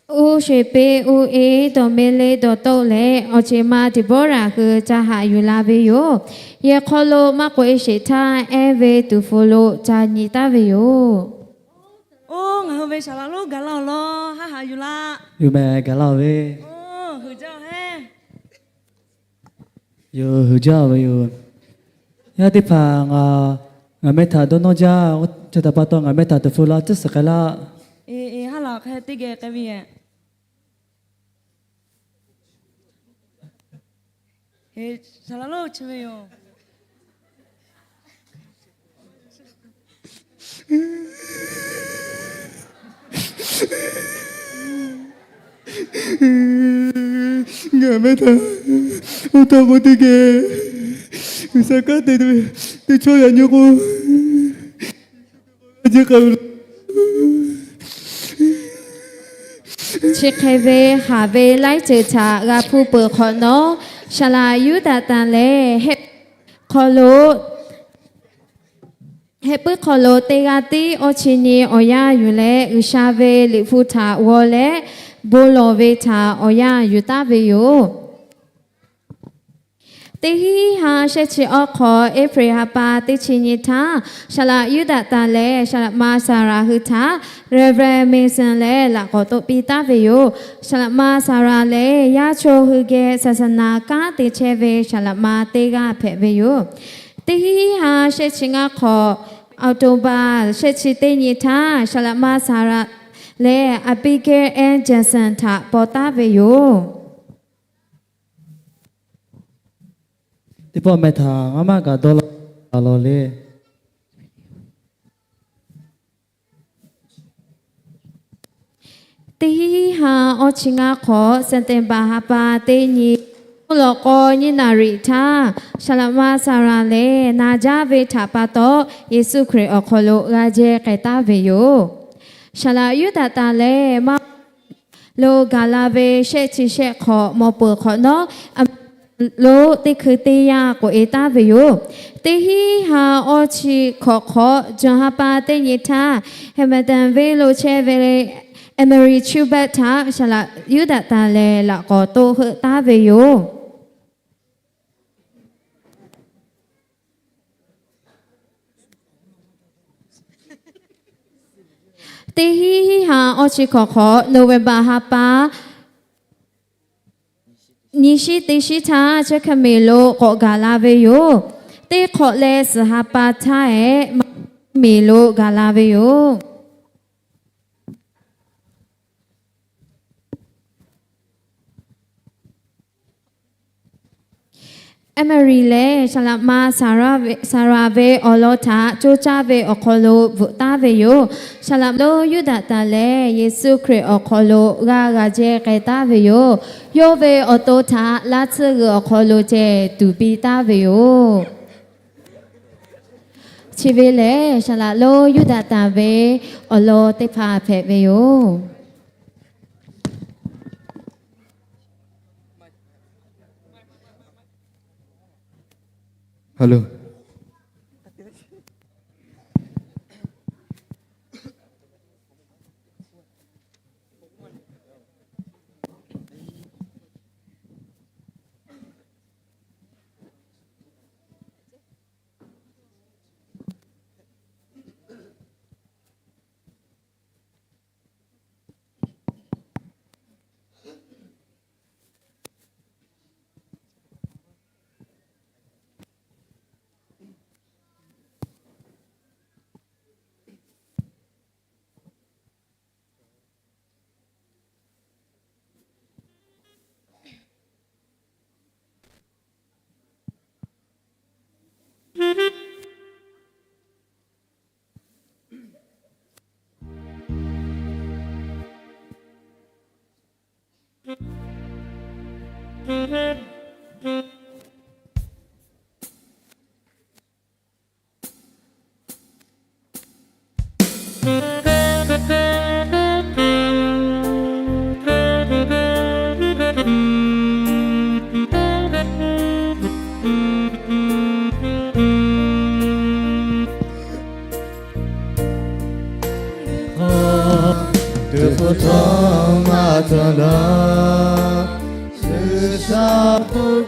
Oˇ sheˍ piˇ oˇ e dawˬ meh le dawˬ tawˆ leh, awˬ ceˬ ma Deˍbawˇraꞈ hui ca haꞈ yuˬ la ve yoˬ. Yehˬ hk'aw lo maˇ k'oꞈ e sheˍ htaˇ, ehˉ ve tuˍ hpfuh lo ca nyi taˍ ve yoˬ. Oˇ, ngaˬ hui ve saˍ laꞈ lonˉ gaˬ la-oˬ law, haˆ haꞈ yuˬ laˇ. Yoˬ meh, gaˬ laˇ-oˬ ve. Oˇ, huiˍ jaˇ-oˬ heˉ. Yoˬ, huiˍ jaˇ-oˬ ve yoˬ. Yaˇ teˇ hpaˍ ngaˬ, ngaˬ meh htaꞈ dawˇ nawˇ jaˇ. Chi htaꞈ pa taw ngaˬ meh htaꞈ tuˍ hpfuh la tcuhˉ suhˍ k'ai laˇ. Eˬ, eˬ, haˉ laꞈ hk'e teˇ geh k'ai ve yehˬ. Eˬ, saˍ laꞈ lonˉ chi ve yoˬ. Ngaˬ meh htaꞈ oˇ htaˇ k'oˆ teˇ geh, G'uiˬsha kanˉ te tuˬ ve teˇ chaw yaꞈ nyi k'o, a ciˉ k'ai ve lo. Chi hk'e ve haˍ ve laiˉ ceuˬ htaꞈ g'a hpuˇ peuˬ hk'awꞈ nawˉ, saˍ laꞈ Yuˇdaꞈtanˍ lehˬ, hk'aw lo, heh puiˉ hk'aw lo teˇ g'aˇ tiˉ awˇ chi nyi awˬ yanˇ yuˬ leh, G'uiˬsha ve Liꞈ hpu htaꞈ g'aw leh bon lawˬ ve htaꞈ awˬ yanˇ yuˬ taˍ ve yoˬ. Teˇ hinˉ ha shehˆ chi awˇ hk'awꞈ, April ha pa teˇ chi nyi htaˇ, saˍ laꞈ Yuˇdaꞈtanˍ lehˬ, saˍ laꞈ ma Saˍraˍ hui htaꞈ Reverend Mason leh laꞈ k'awꞈ toꞈ piˇ taˍ ve yoˬ. Saˍ laꞈ ma Saˍraˍ lehˬ, yaˇ chaw hui geh saˍsaˍnaˍ kanˉ te chehˇ ve saˍ laꞈ ma teˇ g'aˇ hpehꞈ ve yoˬ. Teˇ hinˉ ha shehˆ chi ngaˇ hk'awꞈ, October shehˆ chi teˇ nyi htaˇ, saˍ laꞈ ma Saˍraˍ lehˬ, Abigail N. Johnson htaꞈ paw taˍ ve yoˬ. Teˇ pawˆ meh htaꞈ ngaˇ maˇ kaꞈ dawˇ law, law le. Teˇ hinˉ ha awˇ chi ngaˇ hk'awꞈ, September ha pa teˇ nyi, mvuhˇ lawꞈ k'aw nyiˇ naˍ riˍ htaˇ, saˍ laꞈ ma Saˍraˍ lehˬ, na jaˇ ve htaꞈ pa taw, Yeˍsuˆ Hkriꞈ awˬ hk'aw lo g'a jehˇ k'ai taˍ ve yoˬ. Saˍ laꞈ Yuˇdaꞈtanˍ lehˬ, maˇ lo gaˬ la ve shehˆ chi shehˆ hk'awꞈ mawˬ peuˬ hk'awꞈ nawˉ, a lonˉ teˇ hkui teˇ yanˇ k'oꞈ e taˍ ve yoˬ. Teˇ hinˉ ha awˇ chi hkawꞈ hk'awꞈ, June ha pa teˇ nyi htaˇ, Hamilton venˇ lo chehˇ ve Emory Chubbuck htaꞈ saˍ laꞈ Yuˇdaꞈtanˍ lehˬ laꞈ k'awꞈ toˆ heuˆ taˍ ve yoˬ. Teˇ hinˉ ha awˇ chi hkawꞈ hk'awꞈ, November ha pa nyi shiˉ teˇ shiˉ htaˇ, Jacqueline lo k'awꞈ gaˬ la ve yoˬ. Teˇ hk'awꞈ leh suhˍ ha pa htaˇ ehˉ, Maˍriˆ lo gaˬ la ve yoˬ. Emory lehˬ, saˍ laꞈ ma Saˍraˍ ve awˬ lawn htaꞈ coˇ caˇ ve awˬ hk'aw lo bvuhꞈ taˍ ve yoˬ. Saˍ laꞈ lonˉ Yuˇdaꞈtanˍ lehˬ, Yeˍsuˆ Hkriꞈ awˬ hk'aw lo g'a g'a jehˇ k'ai taˍ ve yoˬ. Yawˇ ve awˬ to htaꞈ laˇ tsuhˇ g'uiˬ awˬ hk'aw lo ceh tuˍ piˇ taˍ ve yoˬ. Chi ve lehˬ, saˍ laꞈ lonˉ Yuˇdaꞈtanˍ ve awˬ lawn teˇ hpaˍ hpehꞈ ve yoˬ.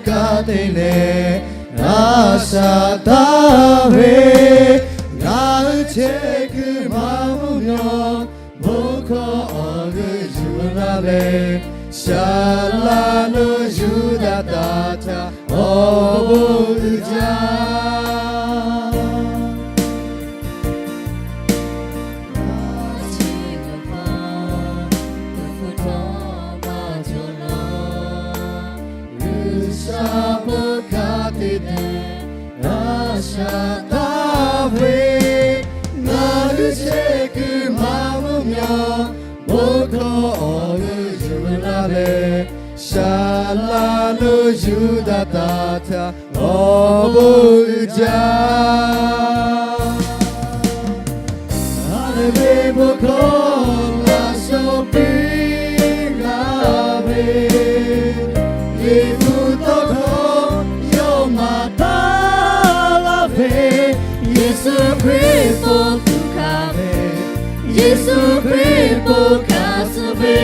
Ka te leh a shaꞈ taˍ ve, ngaˬ hui chehˇ kuiˬ maˇ mvuhˇ miˬ, bon hkawˇ awˬ g'euˆ yuˬ laˇ ve, Saˍ laꞈ lo Yuˇdaꞈ taˍ htaꞈ awˬ bon uiˍ jaˇ. G'uiˬsha bon hk'a te leh a shaꞈ taˍ ve, ngaˬ hui chehˇ kuiˬ maˇ mvuhˇ miˬ, bon hkawˇ awˬ g'euˆ yuˬ laˇ ve, Saˍ laꞈ lo Yuˇdaꞈ taˍ htaꞈ awˬ bon uiˍ jaˇ. Haˍleˍluˆyaꞈ, bon hkawˇ laꞈ shawˍ piˇ g'a ve, Liꞈ hpu tawˇ hkawˇ yawˇ maˍ taˍ laˇ ve, Yeˍsuˆ Hkriꞈ po tuˬ hkanˍ ve, Yeˍsuˆ Hkriꞈ po hkanˍ suh ve,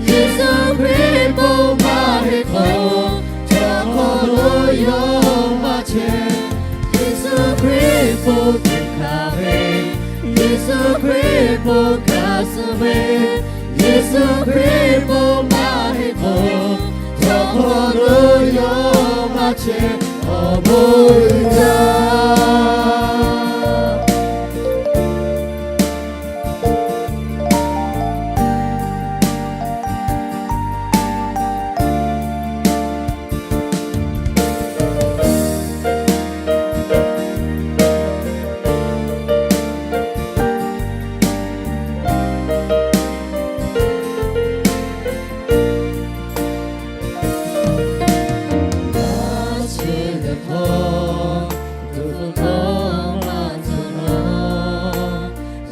Yeˍsuˆ Hkriꞈ po maˇ heˆ k'o, chaw hk'aw lo yawˇ maˇ chehˇ. Yeˍsuˆ Hkriꞈ po tuˬ hkanˍ ve, Yeˍsuˆ Hkriꞈ po hkanˍ suh ve, Yeˍsuˆ Hkriꞈ po maˇ heˆ k'o, chaw hk'aw lo yawˇ maˇ chehˇ. Awˬ bon uiˍ jaˇ.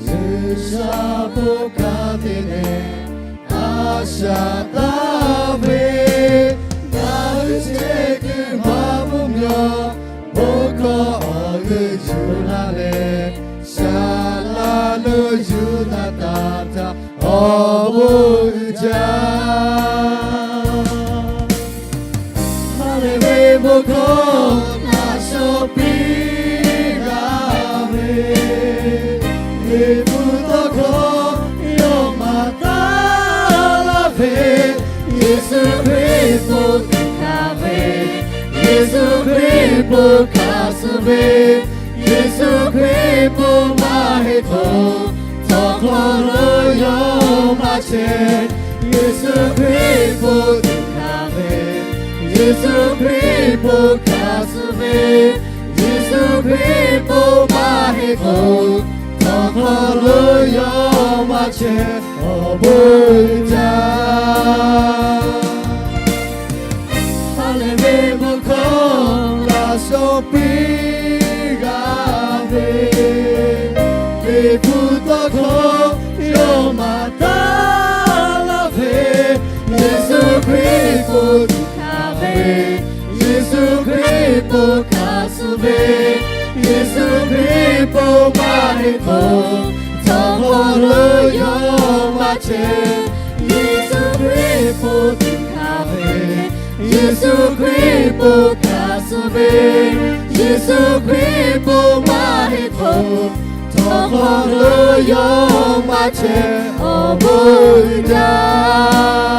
G'uiˬsha bon hk'a te leh a shaꞈ taˍ ve, ngaˬ hui chehˇ kuiˬ maˇ mvuhˇ miˬ, bon hkawˇ awˬ g'euˆ yuˬ laˇ leh, Saˍ laꞈ lo Yuˇdaꞈ taˍ htaꞈ awˬ bon uiˍ jaˇ. Haˍleˍluˆyaꞈ, bon hkawˇ laꞈ shawˍ piˇ g'a ve, Liꞈ hpu tawˇ hkawˇ yawˇ maˍ taˍ laˇ ve, Yeˍsuˆ Hkriꞈ po tuˬ hkanˍ ve, Yeˍsuˆ Hkriꞈ po hkanˍ suh ve, Yeˍsuˆ Hkriꞈ po maˇ heˆ k'o, chaw hk'aw lo yawˇ maˇ chehˇ. Yeˍsuˆ Hkriꞈ po tuˬ hkanˍ ve, Yeˍsuˆ Hkriꞈ po hkanˍ suh ve, Yeˍsuˆ Hkriꞈ po maˇ heˆ k'o, chaw hk'aw lo yawˇ maˇ chehˇ. Awˬ bon uiˍ jaˇ. Haˍleˍluˆyaꞈ, bon hkawˇ laꞈ shawˍ piˇ g'a ve, Liꞈ hpu tawˇ hkawˇ yawˇ maˍ taˍ laˇ ve, Yeˍsuˆ Hkriꞈ po tuˬ hkanˍ ve, Yeˍsuˆ Hkriꞈ po hkanˍ suh ve, Yeˍsuˆ Hkriꞈ po maˇ heˆ k'o, chaw hk'aw lo yawˇ maˇ chehˇ. Yeˍsuˆ Hkriꞈ po tuˬ hkanˍ ve, Yeˍsuˆ Hkriꞈ po hkanˍ suh ve, Yeˍsuˆ Hkriꞈ po maˇ heˆ k'o, chaw hk'aw lo yawˇ maˇ chehˇ. Awˬ bon uiˍ jaˇ.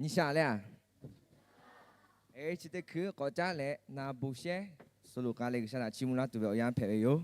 Nyi sha leh a, chi teˇ hkui k'awꞈ caˉ leh na bon shehˉ suh lo k'a leh G'uiˬsha htaꞈ chiˇ mvuh laˇ tuˬ ve awˬ yanˇ hpehꞈ ve yoˬ.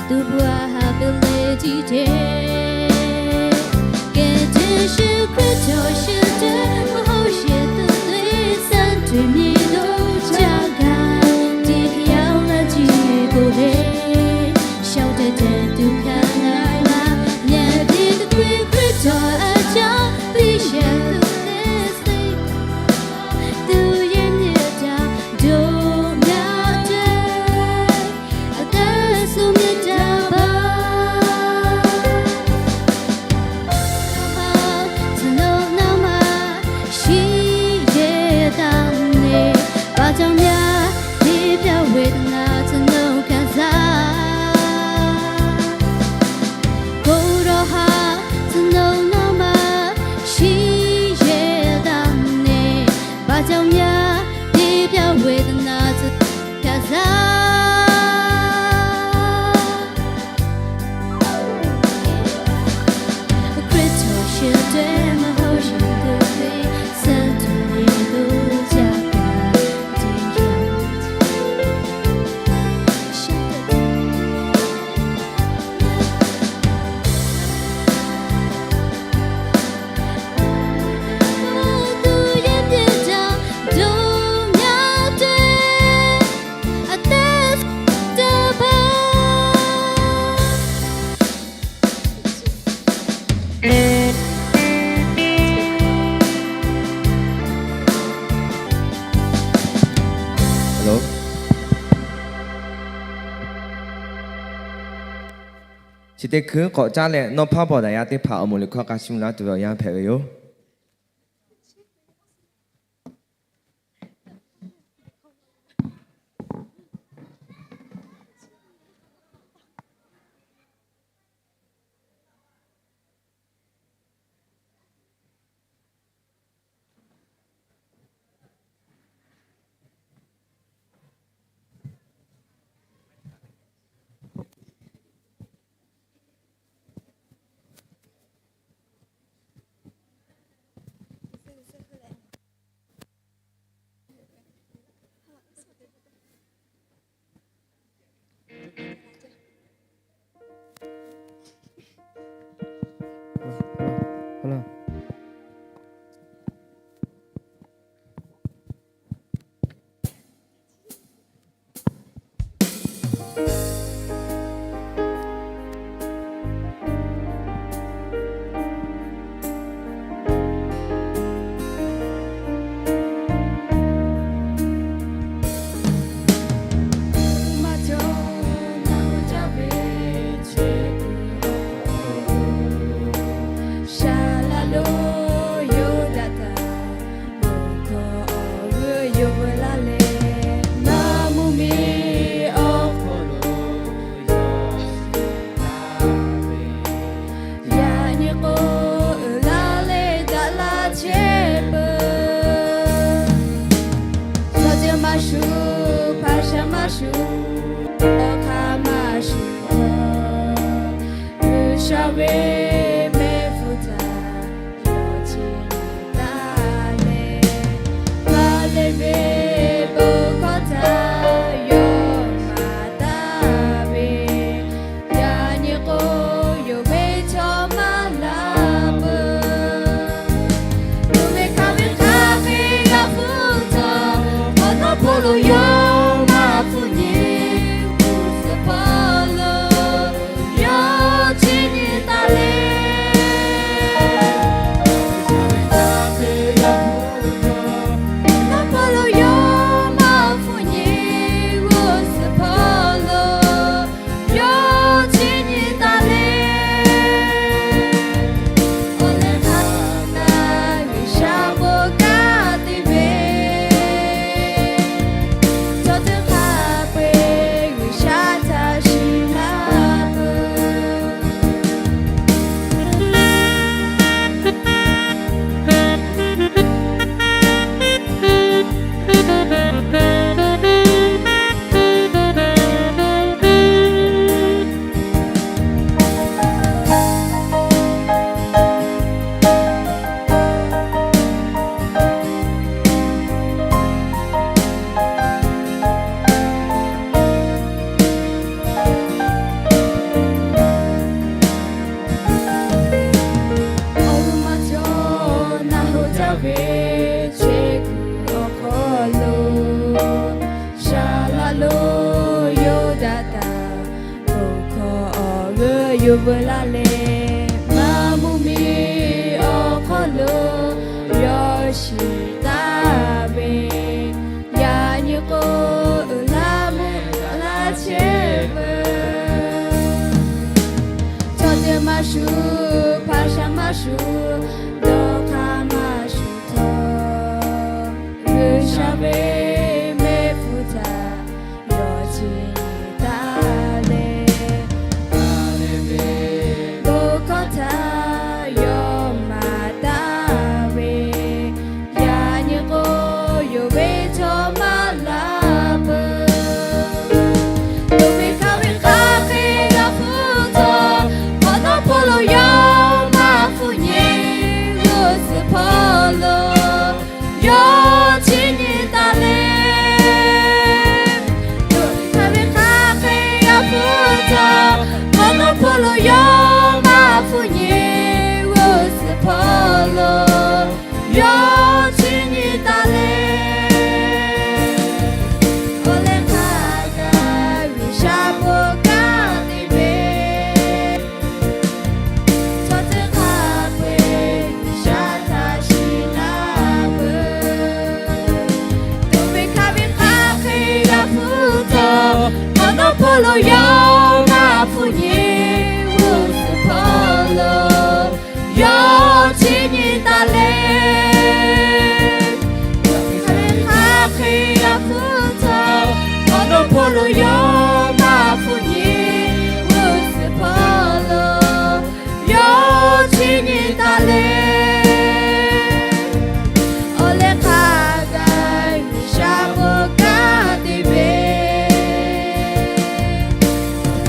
Tuˬ pawˆ haꞈ peuˬ leh tiˉ te, kehˬ te shiˍ Hkriꞈ chaw shiˍ te, maˇ hawˉ sheˍ tuˬ te, Sunˉ tuˬ nyi doˇ caˇ gaˇ, teˇ yanˇ laˇ ce k'oˆ le, shaoˍ te te tuˬ hkanˍ la, yaꞈ te teˇ hkui Hkriꞈ chaw a caˇ piˇ shehˍ tuˬ te, suh tuˬ yehˬ miˇ caˇ doꞈ yaˇ te. A te suh miˇ daꞈ baˬ. Tcuh nawˬ naˍ ma shiˍ yehˬ taˍ neˬ, ဘာကြောင့်များ teˇ pyaˇ ဝေဒနာ tcuh nawˬ ခံစား K'o rawˬ haˍ tcuh nawˬ naˍ ma shiˍ yehˬ taˍ neˬ, ဘာကြောင့်များ teˇ pyaˇ ဝေဒနာ tcuh nawˬ ခံစား Hkriꞈ chaw shiˍ te maˇ hawˉ sheˍ tuˬ te, Sunˉ tuˬ nyi doˇ caˇ gaˇ, teˇ yanˇ Chi teˇ hkui k'awꞈ caˉ leh, nawˇ hpaˇ pawˬ daꞈ yaˇ teˇ hpaˍ awˬ moˍ liꞈ hkawˇ k'a shu laˇ tuˬ ve awˬ yanˇ hpehꞈ ve yoˬ. Yaꞈ nyi k'o, uiˍ la leh daꞈ la chehˇ peuˬ. Chaw ceuˬ maˇ shuˍ, hpaˍ shaˍ maˇ shuˍ, awˬ hk'aˇ maˇ shuˍ, G'uiˬsha ve mehˆ hpfuhˇ htaꞈ yawˇ chi nyi taˍ leh, maˇ leh ve bon hkawˇ htaꞈ yawˇ maˍ taˍ ve, yaꞈ nyi k'o, yonˍ ve chaw maˇ laˇ peuˬ. Yonˍ ve hk'a ve hk'aˬ hk'e g'a hpfuhˇ htawˇ, awˬ nawˉ hpawˇ lo yawˇ maˇ hpfuhˇ nyi, g'uˇ suhˍ hpawˇ lo yawˇ chi nyi taˍ le. Yonˍ veuˬ laˇ leh, maˇ mvuhˇ miˬ awˬ hk'aw lo yawˇ shiˍ taˍ ve, yaꞈ nyi k'o, uiˍ la mvuhˇ la chehˇ veuˬ. Chaw ceuˬ maˇ shuˍ, hpaˍ sha maˇ shuˍ, dawˇ hk'aˇ maˇ shuˍ htawˇ, G'uiˬsha ve mehˆ hpfuhˇ htaꞈ yawˇ chiˇ nyi taˍ leh, bon hkawˇ htaꞈ yawˇ maˍ taˍ ve, yaꞈ nyi k'o, yonˍ ve chaw maˇ la peuˬ. Tuꞈ ve hkanˍ ve hk'a hk'e g'a hpuˇ htawˇ, awˬ nawˉ hpawˇ lo yawˇ maˇ hpfuhˇ nyi g'uˇ suhˍ hpawˇ lo yawˇ chiˇ nyi taˍ leh, tuꞈ ve hkanˍ ve hk'a hk'e g'a hpuˇ htawˇ, awˬ nawˉ hpawˇ lo yawˇ maˇ hpfuhˇ nyi g'uˇ suhˍ hpawˇ lo yawˇ chiˇ nyi taˍ leh, awˬ leh hk'a gaˬ G'uiˬsha bon kanˉ te ve, chaw ceuˬ hk'a peu-eˬ G'uiˬsha htaꞈ shiˍ laˇ peuˬ. Tuꞈ ve hkanˍ ve hk'a hk'e g'a hpuˇ htawˇ, awˬ nawˉ hpawˇ lo yawˇ maˇ hpfuhˇ nyi g'uˇ suhˍ hpawˇ lo yawˇ chiˇ nyi taˍ leh, tuꞈ ve hkanˍ ve hk'a hk'e g'a hpuˇ htawˇ, awˬ nawˉ hpawˇ lo yawˇ maˇ hpfuhˇ nyi g'uˇ suhˍ hpawˇ lo yawˇ chiˇ nyi taˍ leh, awˬ leh hk'a gaˬ G'uiˬsha bon kanˉ te ve,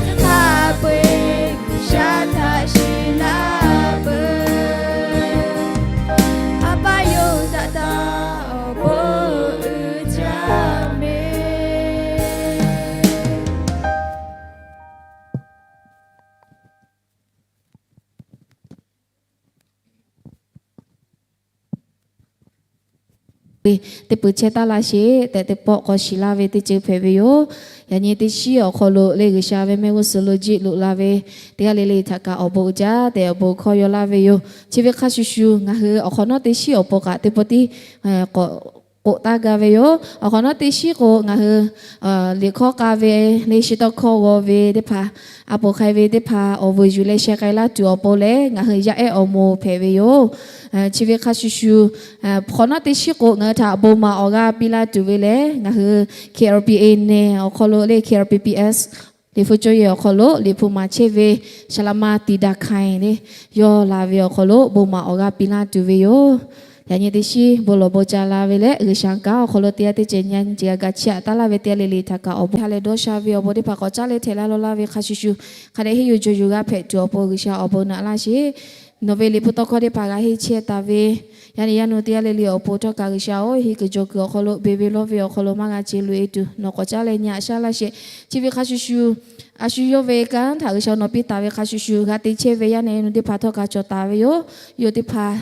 hk'a peu-eˬ G'uiˬsha htaꞈ shiˍ laˇ peuˬ. A pa yonˍ daꞈ taˍ awˬ bon uiˍ jaˇ mehˍ. Teˇ peuˬ chehˇ taˍ laˇ sheˍ tehꞈ, teˇ pawˆ k'awꞈ shiˍ laˇ ve teˇ ceuˬ hpehꞈ ve yoˬ. Yaꞈ nyi teˇ shiˉ awˬ hk'aw lo leh G'uiˬsha ve mehˆ g'uˇ suhˍ lo jiˆ loꞈ la ve teˇ g'aˇ le le htaꞈ kaꞈ awˬ bon uiˍ jaˇ tehꞈ awˬ bon hkawˇ yaw laˇ ve yoˬ. Chi ve hk'a shuˍ shuˍ, ngaˬ hui awˬ hk'awꞈ nawˉ teˇ shiˉ awˬ pon kaꞈ teˇ pawˆ tiˉ k'oˆ taˍ gaˇ ve yoˬ. Awˬ hk'awꞈ nawˉ teˇ shiˉ k'o, ngaˬ hui liꞈ hkawˇ k'a ve le, shiˍ tawˇ hkawˇ g'aw ve teˇ hpaˍ, a poˍ hk'ai ve teˇ hpaˍ awˬ vuiˬ yuˬ leh sheh k'ai laˇ tuˬ awˬ pon lehˬ, ngaˬ hui yaˇ ehˉ awˬ moˍ hpehꞈ ve yoˬ. Chi ve hk'a shuˍ shuˍ, hk'awꞈ nawˉ teˇ shiˉ k'o ngaˬ hui htaꞈ bon maˍ awˬ g'aˇ piˇ laˇ tuˬ ve lehˬ, ngaˬ hui K L P A neh awˬ hk'aw lo leh K L P P S liꞈ hpu cawˇ yehˬ awˬ hk'aw lo liꞈ hpu maˍ chehˇ ve Shaˍ laꞈ ma tiˍ daꞈ hkanˍ leh yawˇ la ve awˬ hk'aw lo bon maˍ awˬ g'aˇ piˇ laˇ tuˬ ve yoˬ. Yaꞈ nyi teˇ shiˉ bon lawˬ bon ca la ve leh, G'uiˬsha kanˉ awˬ hk'aw lo teˇ g'aˇ teˇ ceuˬ nyi nyi g'a ga chiˇ aꞈ taˍ laˇ ve teˇ g'aˇ le le htaꞈ kaꞈ awˬ bon ha lehˬ dawˇ sha ve awˬ bon teˇ hpaˍ k'awꞈ caˉ leh htehꞈ laˇ law laˇ ve hk'a shuˍ shuˍ, hk'a dehꞈ henˇ yuˬ jawˬ yuˬ g'a hpehꞈ tuˬ awˬ pon G'uiˬsha awˬ bon naꞈ laˇ sheˍ. Nawˬ ve liꞈ hpu tawˇ hkawˇ teˇ hpaˍ g'a henˇ chehˇ taˍ ve, yaˇ nehˬ yaˇ nu teˇ g'aˇ le le awˬ pon htawˇ kaꞈ G'uiˬsha-oˬ, henˇ kuiˬ jawˬ kuiˬ awˬ hk'aw lo beˬ ve lawˇ ve awˬ hk'aw lo maˇ g'a ce loꞈ-e tuˬ nawˬ k'awꞈ caˉ leh nyi aꞈ shaˉ laˇ sheˍ. Chi ve hk'a shuˍ shuˍ, a shu yawˇ ve kanˉ htaꞈ G'uiˬsha nawˬ piˇ taˍ ve hk'a shuˍ shuˍ, g'a te chehˇ ve yaˇ nehˬ yaˇ nu teˇ hpaˍ htawˇ kaꞈ cawˬ taˍ ve yoˬ. Yawˇ teˇ hpaˍ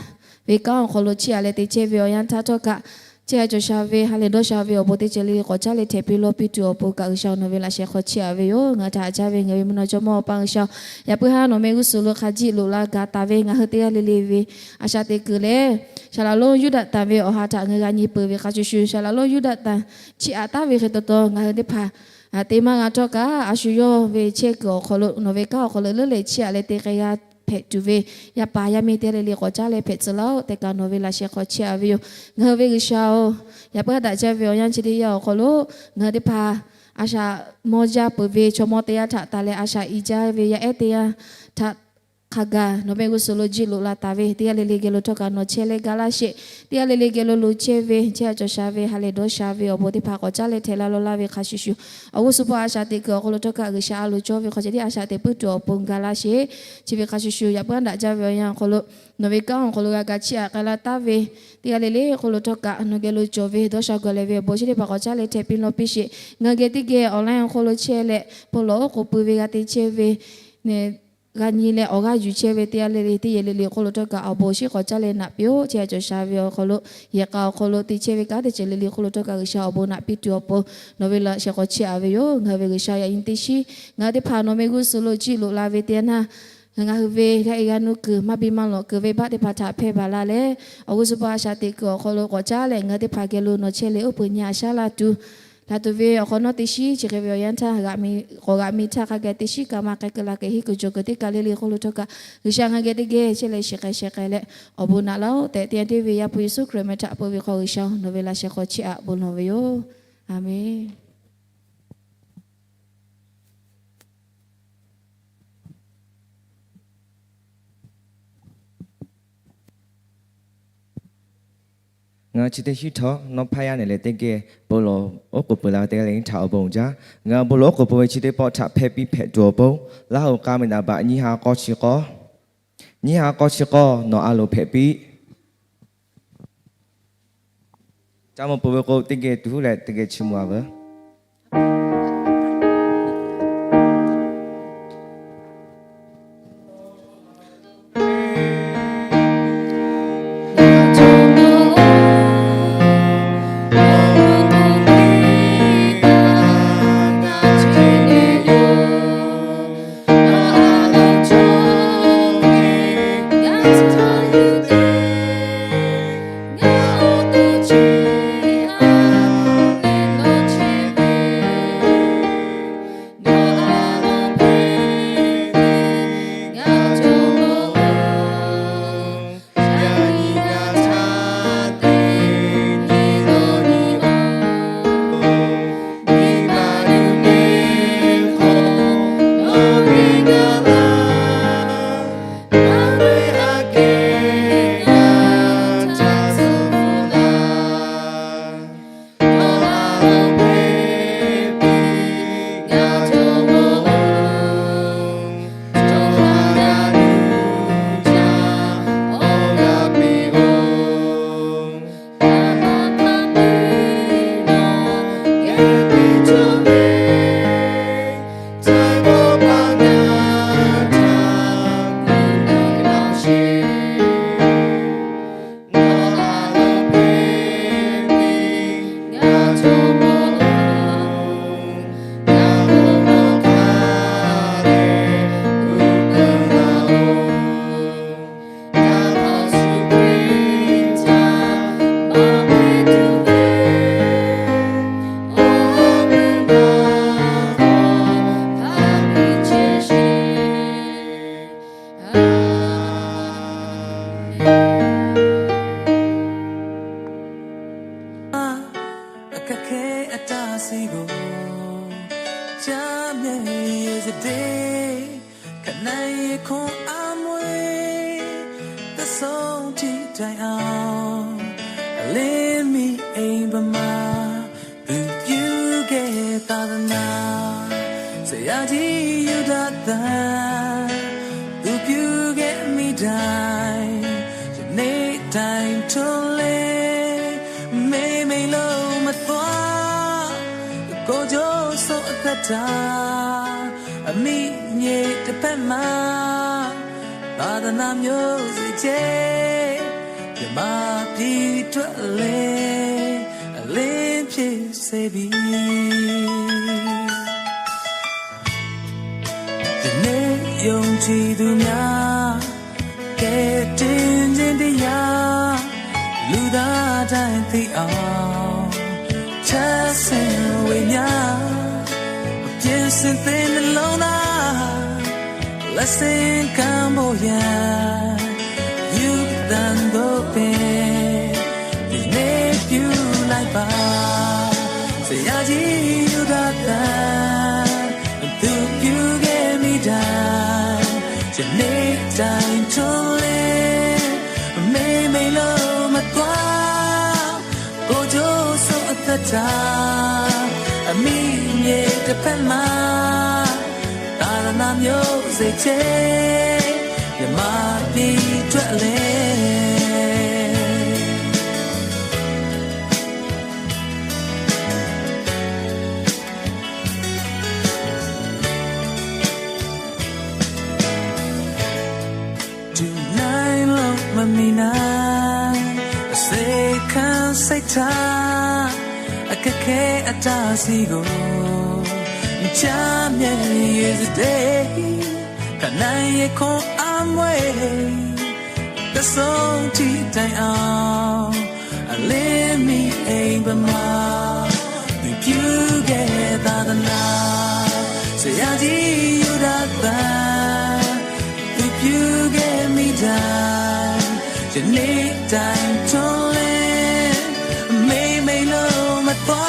ve kanˉ awˬ hk'aw lo chiˇ aꞈ leh te chehˇ ve awˬ yanˇ htaˇ htawˇ kaꞈ, chiˇ aꞈ cawˬ sha ve ha lehˬ dawˇ sha ve awˬ bon teˇ ceuˬ le le k'awꞈ caˉ leh htehꞈ piˇ lawˇ piˇ tuˬ awˬ pon kaꞈ G'uiˬsha nawˬ ve laꞈ sheh hk'aw chiˇ aꞈ ve yoˬ. Ngaˬ hui htaꞈ haꞈ jaˇ ve ngaˬ ve mvuhˇ naw jawˇmawˇ Awˬ pa G'uiˬsha-oˬ, yaꞈ puiˉ haˉ nawˬ mehˆ g'uˇ suhˍ lo hk'a jiˆ loꞈ la gaˬ taˍ ve ngaˬ hui teˇ g'aˇ le le ve a shaꞈ teꞈ kuiˬ lehˬ, Shaˍ laꞈ lonˉ Yuˇdaꞈtanˍ ve awˬ ha htaꞈ ngaˬ hui g'a nyi peuˬ ve hk'a shuˍ shuˍ, Shaˍ laꞈ lonˉ Yuˇdaꞈtanˍ chiˇ aꞈ taˍ ve hk'e taw taw ngaˬ hui teˇ hpaˍ te maˇ g'a htawˇ kaꞈ, a shu yawˇ ve chehˇ kuiˬ awˬ hk'aw lo nawˬ ve kanˉ awˬ hk'aw lo leuˉ leh chiˇ aꞈ leh te k'ai g'a hpehꞈ tuˬ ve yaˇ paˍ yaˇ miˇ teˇ g'aˇ le le k'awꞈ caˉ leh hpehꞈ tcuh laˇ-oˆ tehꞈ kaꞈ nawˬ ve laꞈ sheh hk'aw chiˇ aꞈ ve yoˬ. Ngaˬ hui ve G'uiˬsha-oˬ, yaꞈ puiˉ haˉ daꞈ jaˇ ve awˬ yanˇ chi teˇ yanˇ awˬ hk'aw lo ngaˬ hui teˇ hpaˍ a shaꞈ mawˇ jaˇ peuˬ ve chaw mawˇ teˇ g'aˇ htaꞈ tanˬ leh a shaꞈ i jaˇ ve yaˇ ehˉ teˇ g'aˇ htaꞈ hk'a gaˬ nawˬ mehˆ g'uˇ suhˍ lo jiˆ loꞈ la taˍ ve teˇ g'aˇ le le geh lo htawˇ kaꞈ nawˬ chehˇ leh ga laˇ sheˍ. Teˇ g'aˇ le le geh lo loꞈ chehˇ ve chiˇ aꞈ cawˬ sha ve ha lehˬ dawˇ sha ve awˬ bon teˇ hpaˍ k'awꞈ caˉ leh htehꞈ laˇ law laˇ ve hk'a shuˍ shuˍ, awˬ g'uˇ suhˍ hpawˇ a shaꞈ teꞈ kuiˬ awˬ hk'aw lo htawˇ kaꞈ G'uiˬsha a loˍ cawˇ ve hk'aw ceh tiˉ a shaꞈ teꞈ puiˉ tuˬ awˬ pon ga laˇ sheˍ. Chi ve hk'a shuˍ shuˍ, yaꞈ puiˉ haˉ daꞈ jaˇ ve awˬ yanˇ awˬ hk'aw lo nawˬ ve kanˉ awˬ hk'aw lo g'a ga chiˇ aꞈ k'ai la taˍ ve teˇ g'aˇ le le hk'aw lo htawˇ kaꞈ nawˬ geh lo cawˬ ve dawˇ sha gaˬ leh ve awˬ bon chi teˇ hpaˍ k'awꞈ caˉ leh htehꞈ piˇ lawˇ piˇ sheˍ. Ngaˬ hui geh teˇ geh online awˬ hk'aw lo chehˇ leh, bon lawˬ oˉ k'oˍ pui ve g'a te chehˇ ve neh g'a nyi leh awˬ g'aˇ yuˬ chehˇ ve teˇ yanˇ le le, teˇ yehˬ le le hk'oˆ lo htawˇ kaꞈ awˬ bon shinˉ k'awꞈ caˇ leh naꞈ piˇ-oˆ. Chehˇ sha cawˬ sha ve awˬ hk'aw lo, yehˬ k'a awˬ hk'aw lo te chehˇ ve kanˉ teˇ ceuˬ le le hk'oˆ lo htawˇ kaꞈ G'uiˬsha awˬ bon naꞈ piˇ tuˬ awˬ pon nawˬ ve laꞈ sheh k'awꞈ chehˇ-a ve yoˬ. Ngaˬ hui ve G'uiˬsha yaꞈ nyi teˇ shiˉ ngaˬ hui teˇ hpaˍ nawˬ ve g'uˇ suhˍ lo jiˇ loꞈ la ve teˇ yanˇ, ngaˬ hui ve g'a e g'a nuˇ kuiˬ maˇ biˇ maˇ lawꞈ kuiˬ venˇbaˆ teˇ hpaˍ htaꞈ hpehˇ baˬ la leh, awˬ g'uˇ suhˍ pa a shaꞈ teꞈ kuiˬ awˬ hk'aw lo k'awꞈ caˉ leh ngaˬ hui teˇ hpaˍ geh lo nawˬ chehˇ leh uˉ peunˍ nyi a shaˉ laˇ tuˬ, laˬ tuˬ ve awˬ hk'awꞈ nawˉ teˇ shiˉ chi hk'e ve awˬ yanˇ htaˇ, k'awꞈ g'aꞈ mi htaˇ hk'a gaˬ teˇ shiˉ ka ma k'ai keu la k'ai hiˆ kuiˬ cawˬ kuiˬ teˇ kaˬ le le hk'oˆ lo htawˇ kaꞈ G'uiˬsha ngaˬ hui geh teˇ geh chehˇ leh shiˍ k'ai sheh k'ai leh awˬ bon naꞈ laˇ-oˆ tehꞈ teˇ yanˇ teˇ ve Yaˇ hpu Yeˍsuˆ Hkriꞈ meh htaꞈ peu ve hk'aw G'uiˬsha nawˬ ve laꞈ sheh k'awꞈ chehˇ-a bon lawˬ ve yoˬ. Aˍmenˍ. Ngaˬ hui chi teˇ shiˉ htawˇ nawˉ hpaˇ yaˇ nehˬ leh teˇ geh bon lawˬ oˉ k'oˍ peuˬ la ve teˇ g'aˇ le nyi htaꞈ awˬ bon jaˇ. Ngaˬ hui bon lawˬ oˉ k'oˍ peuˬ ve chi teˇ pawˆ htaꞈ hpehˇ piˇ hpehꞈ tuˬ awˬ pon, Laˇ hoꞈ k'a meh daꞈ baꞈ nyiˇ ha k'awˇ chi k'awˇ, nyiˇ ha k'awˇ chi k'awˇ nawˬ a loˍ hpehꞈ piˇ. Ca mvuh peuˬ ve k'o, teˇ geh tuˬ huˉ leh teˇ geh chiˇ mvuh-a veuˬ. Aˬ hk'aˬ hk'e a taˇ suh g'oˬ, ca mehˬ yehˬ yaˇ teˇ hk'aˬ na yehˬ hkawˇ a mawˇ e, သစ္စာတည်တိုင်အောင် အလင်းမီးအိမ်ပေါ်မှာ သူပြုခဲ့သာသနာ ဆရာကြီးယူဒသာ သူပြုခဲ့မိတိုင်း ယနေ့တိုင်ထွန်းလင်း မေ့မိန်လို့မသွား ကိုယ်ကျိုးစွန့်အသက်တာ အမိမြေတစ်ဖက်မှာ သာသနာမျိုးစေ့ကျဲ မြန်မာပြည်အတွက်လည်း အလင်းဖြစ်စေပြီ။ ယနေ့ယုံကြည်သူများ ကယ်တင်ခြင်းတရား လူသားတိုင်းသိအောင် ထပ်ဆင့်ဝေမျှ ပြင်ဆင်သင့်နှလုံးသား လက်ဆင့်ကမ်းဖို့ရန် ယူသန်သို့ပင် ဒီနေ့ပြုလိုက်ပါ။ ဆရာကြီးယူဒသာ သူပြုခဲ့မိတိုင်း ယနေ့တိုင်ထွန်းလင်း မေ့မိန်လို့မသွား ကိုယ်ကျိုးစွန့်အသက်တာ အမိမြေတစ်ဖက်မှာ သာသနာမျိုးစေ့ကျဲ မြန်မာပြည်အတွက်လည်း မီနၤ အစ့ၢ်ခၢၣ်စ့ၢ်ထး အကဲကဲအတၢ်စံးကိး ချားမျဲၢ် yesterday ခါနၢႆးယဲၢ်ခိၣ်အမွဲ တဆိထံတၢၢ်အီၤ အလ့မံၤ အိမ်ပမၤ သုဖျုးကဲ သာသနာ ဆရာကြီး ယူဒၤသၢ သုဖျုးကဲ မီတၢ် ယန့ၢ်တၢ်ထိလဲ မ့မ့ၢ်လၢမသွါ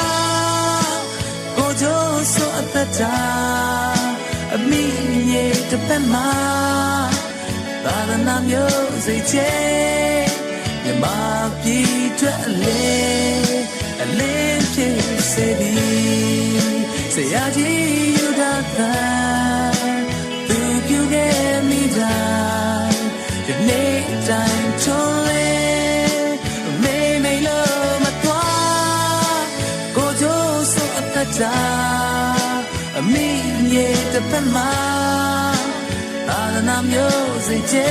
ကိတိၤစိအသတး အမံၤယ့ၢ်တဖဲမး သာသနာမျိုးစေ့ချေ မြန်မာပြည်အတွက် အလင်း အလင်းဖြစ်စေသည် ဆရာကြီး ယူဒၤသၢ သူပြုခဲ့မိတိုင်း ယနေ့တိုင်ထွန်းလင်း မ့မ့ၢ်လၢမသွား ကိုယ်ကျိုးစွန့်အသက်တာ အမိမြေတစ်ဖက်မှာ သာသနာမျိုးစေ့ချေ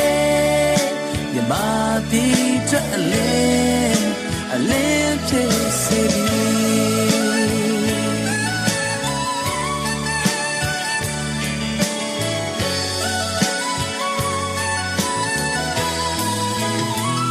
မြန်မာပြည်အတွက်အလင်း အလင်းဖြစ်စေသည်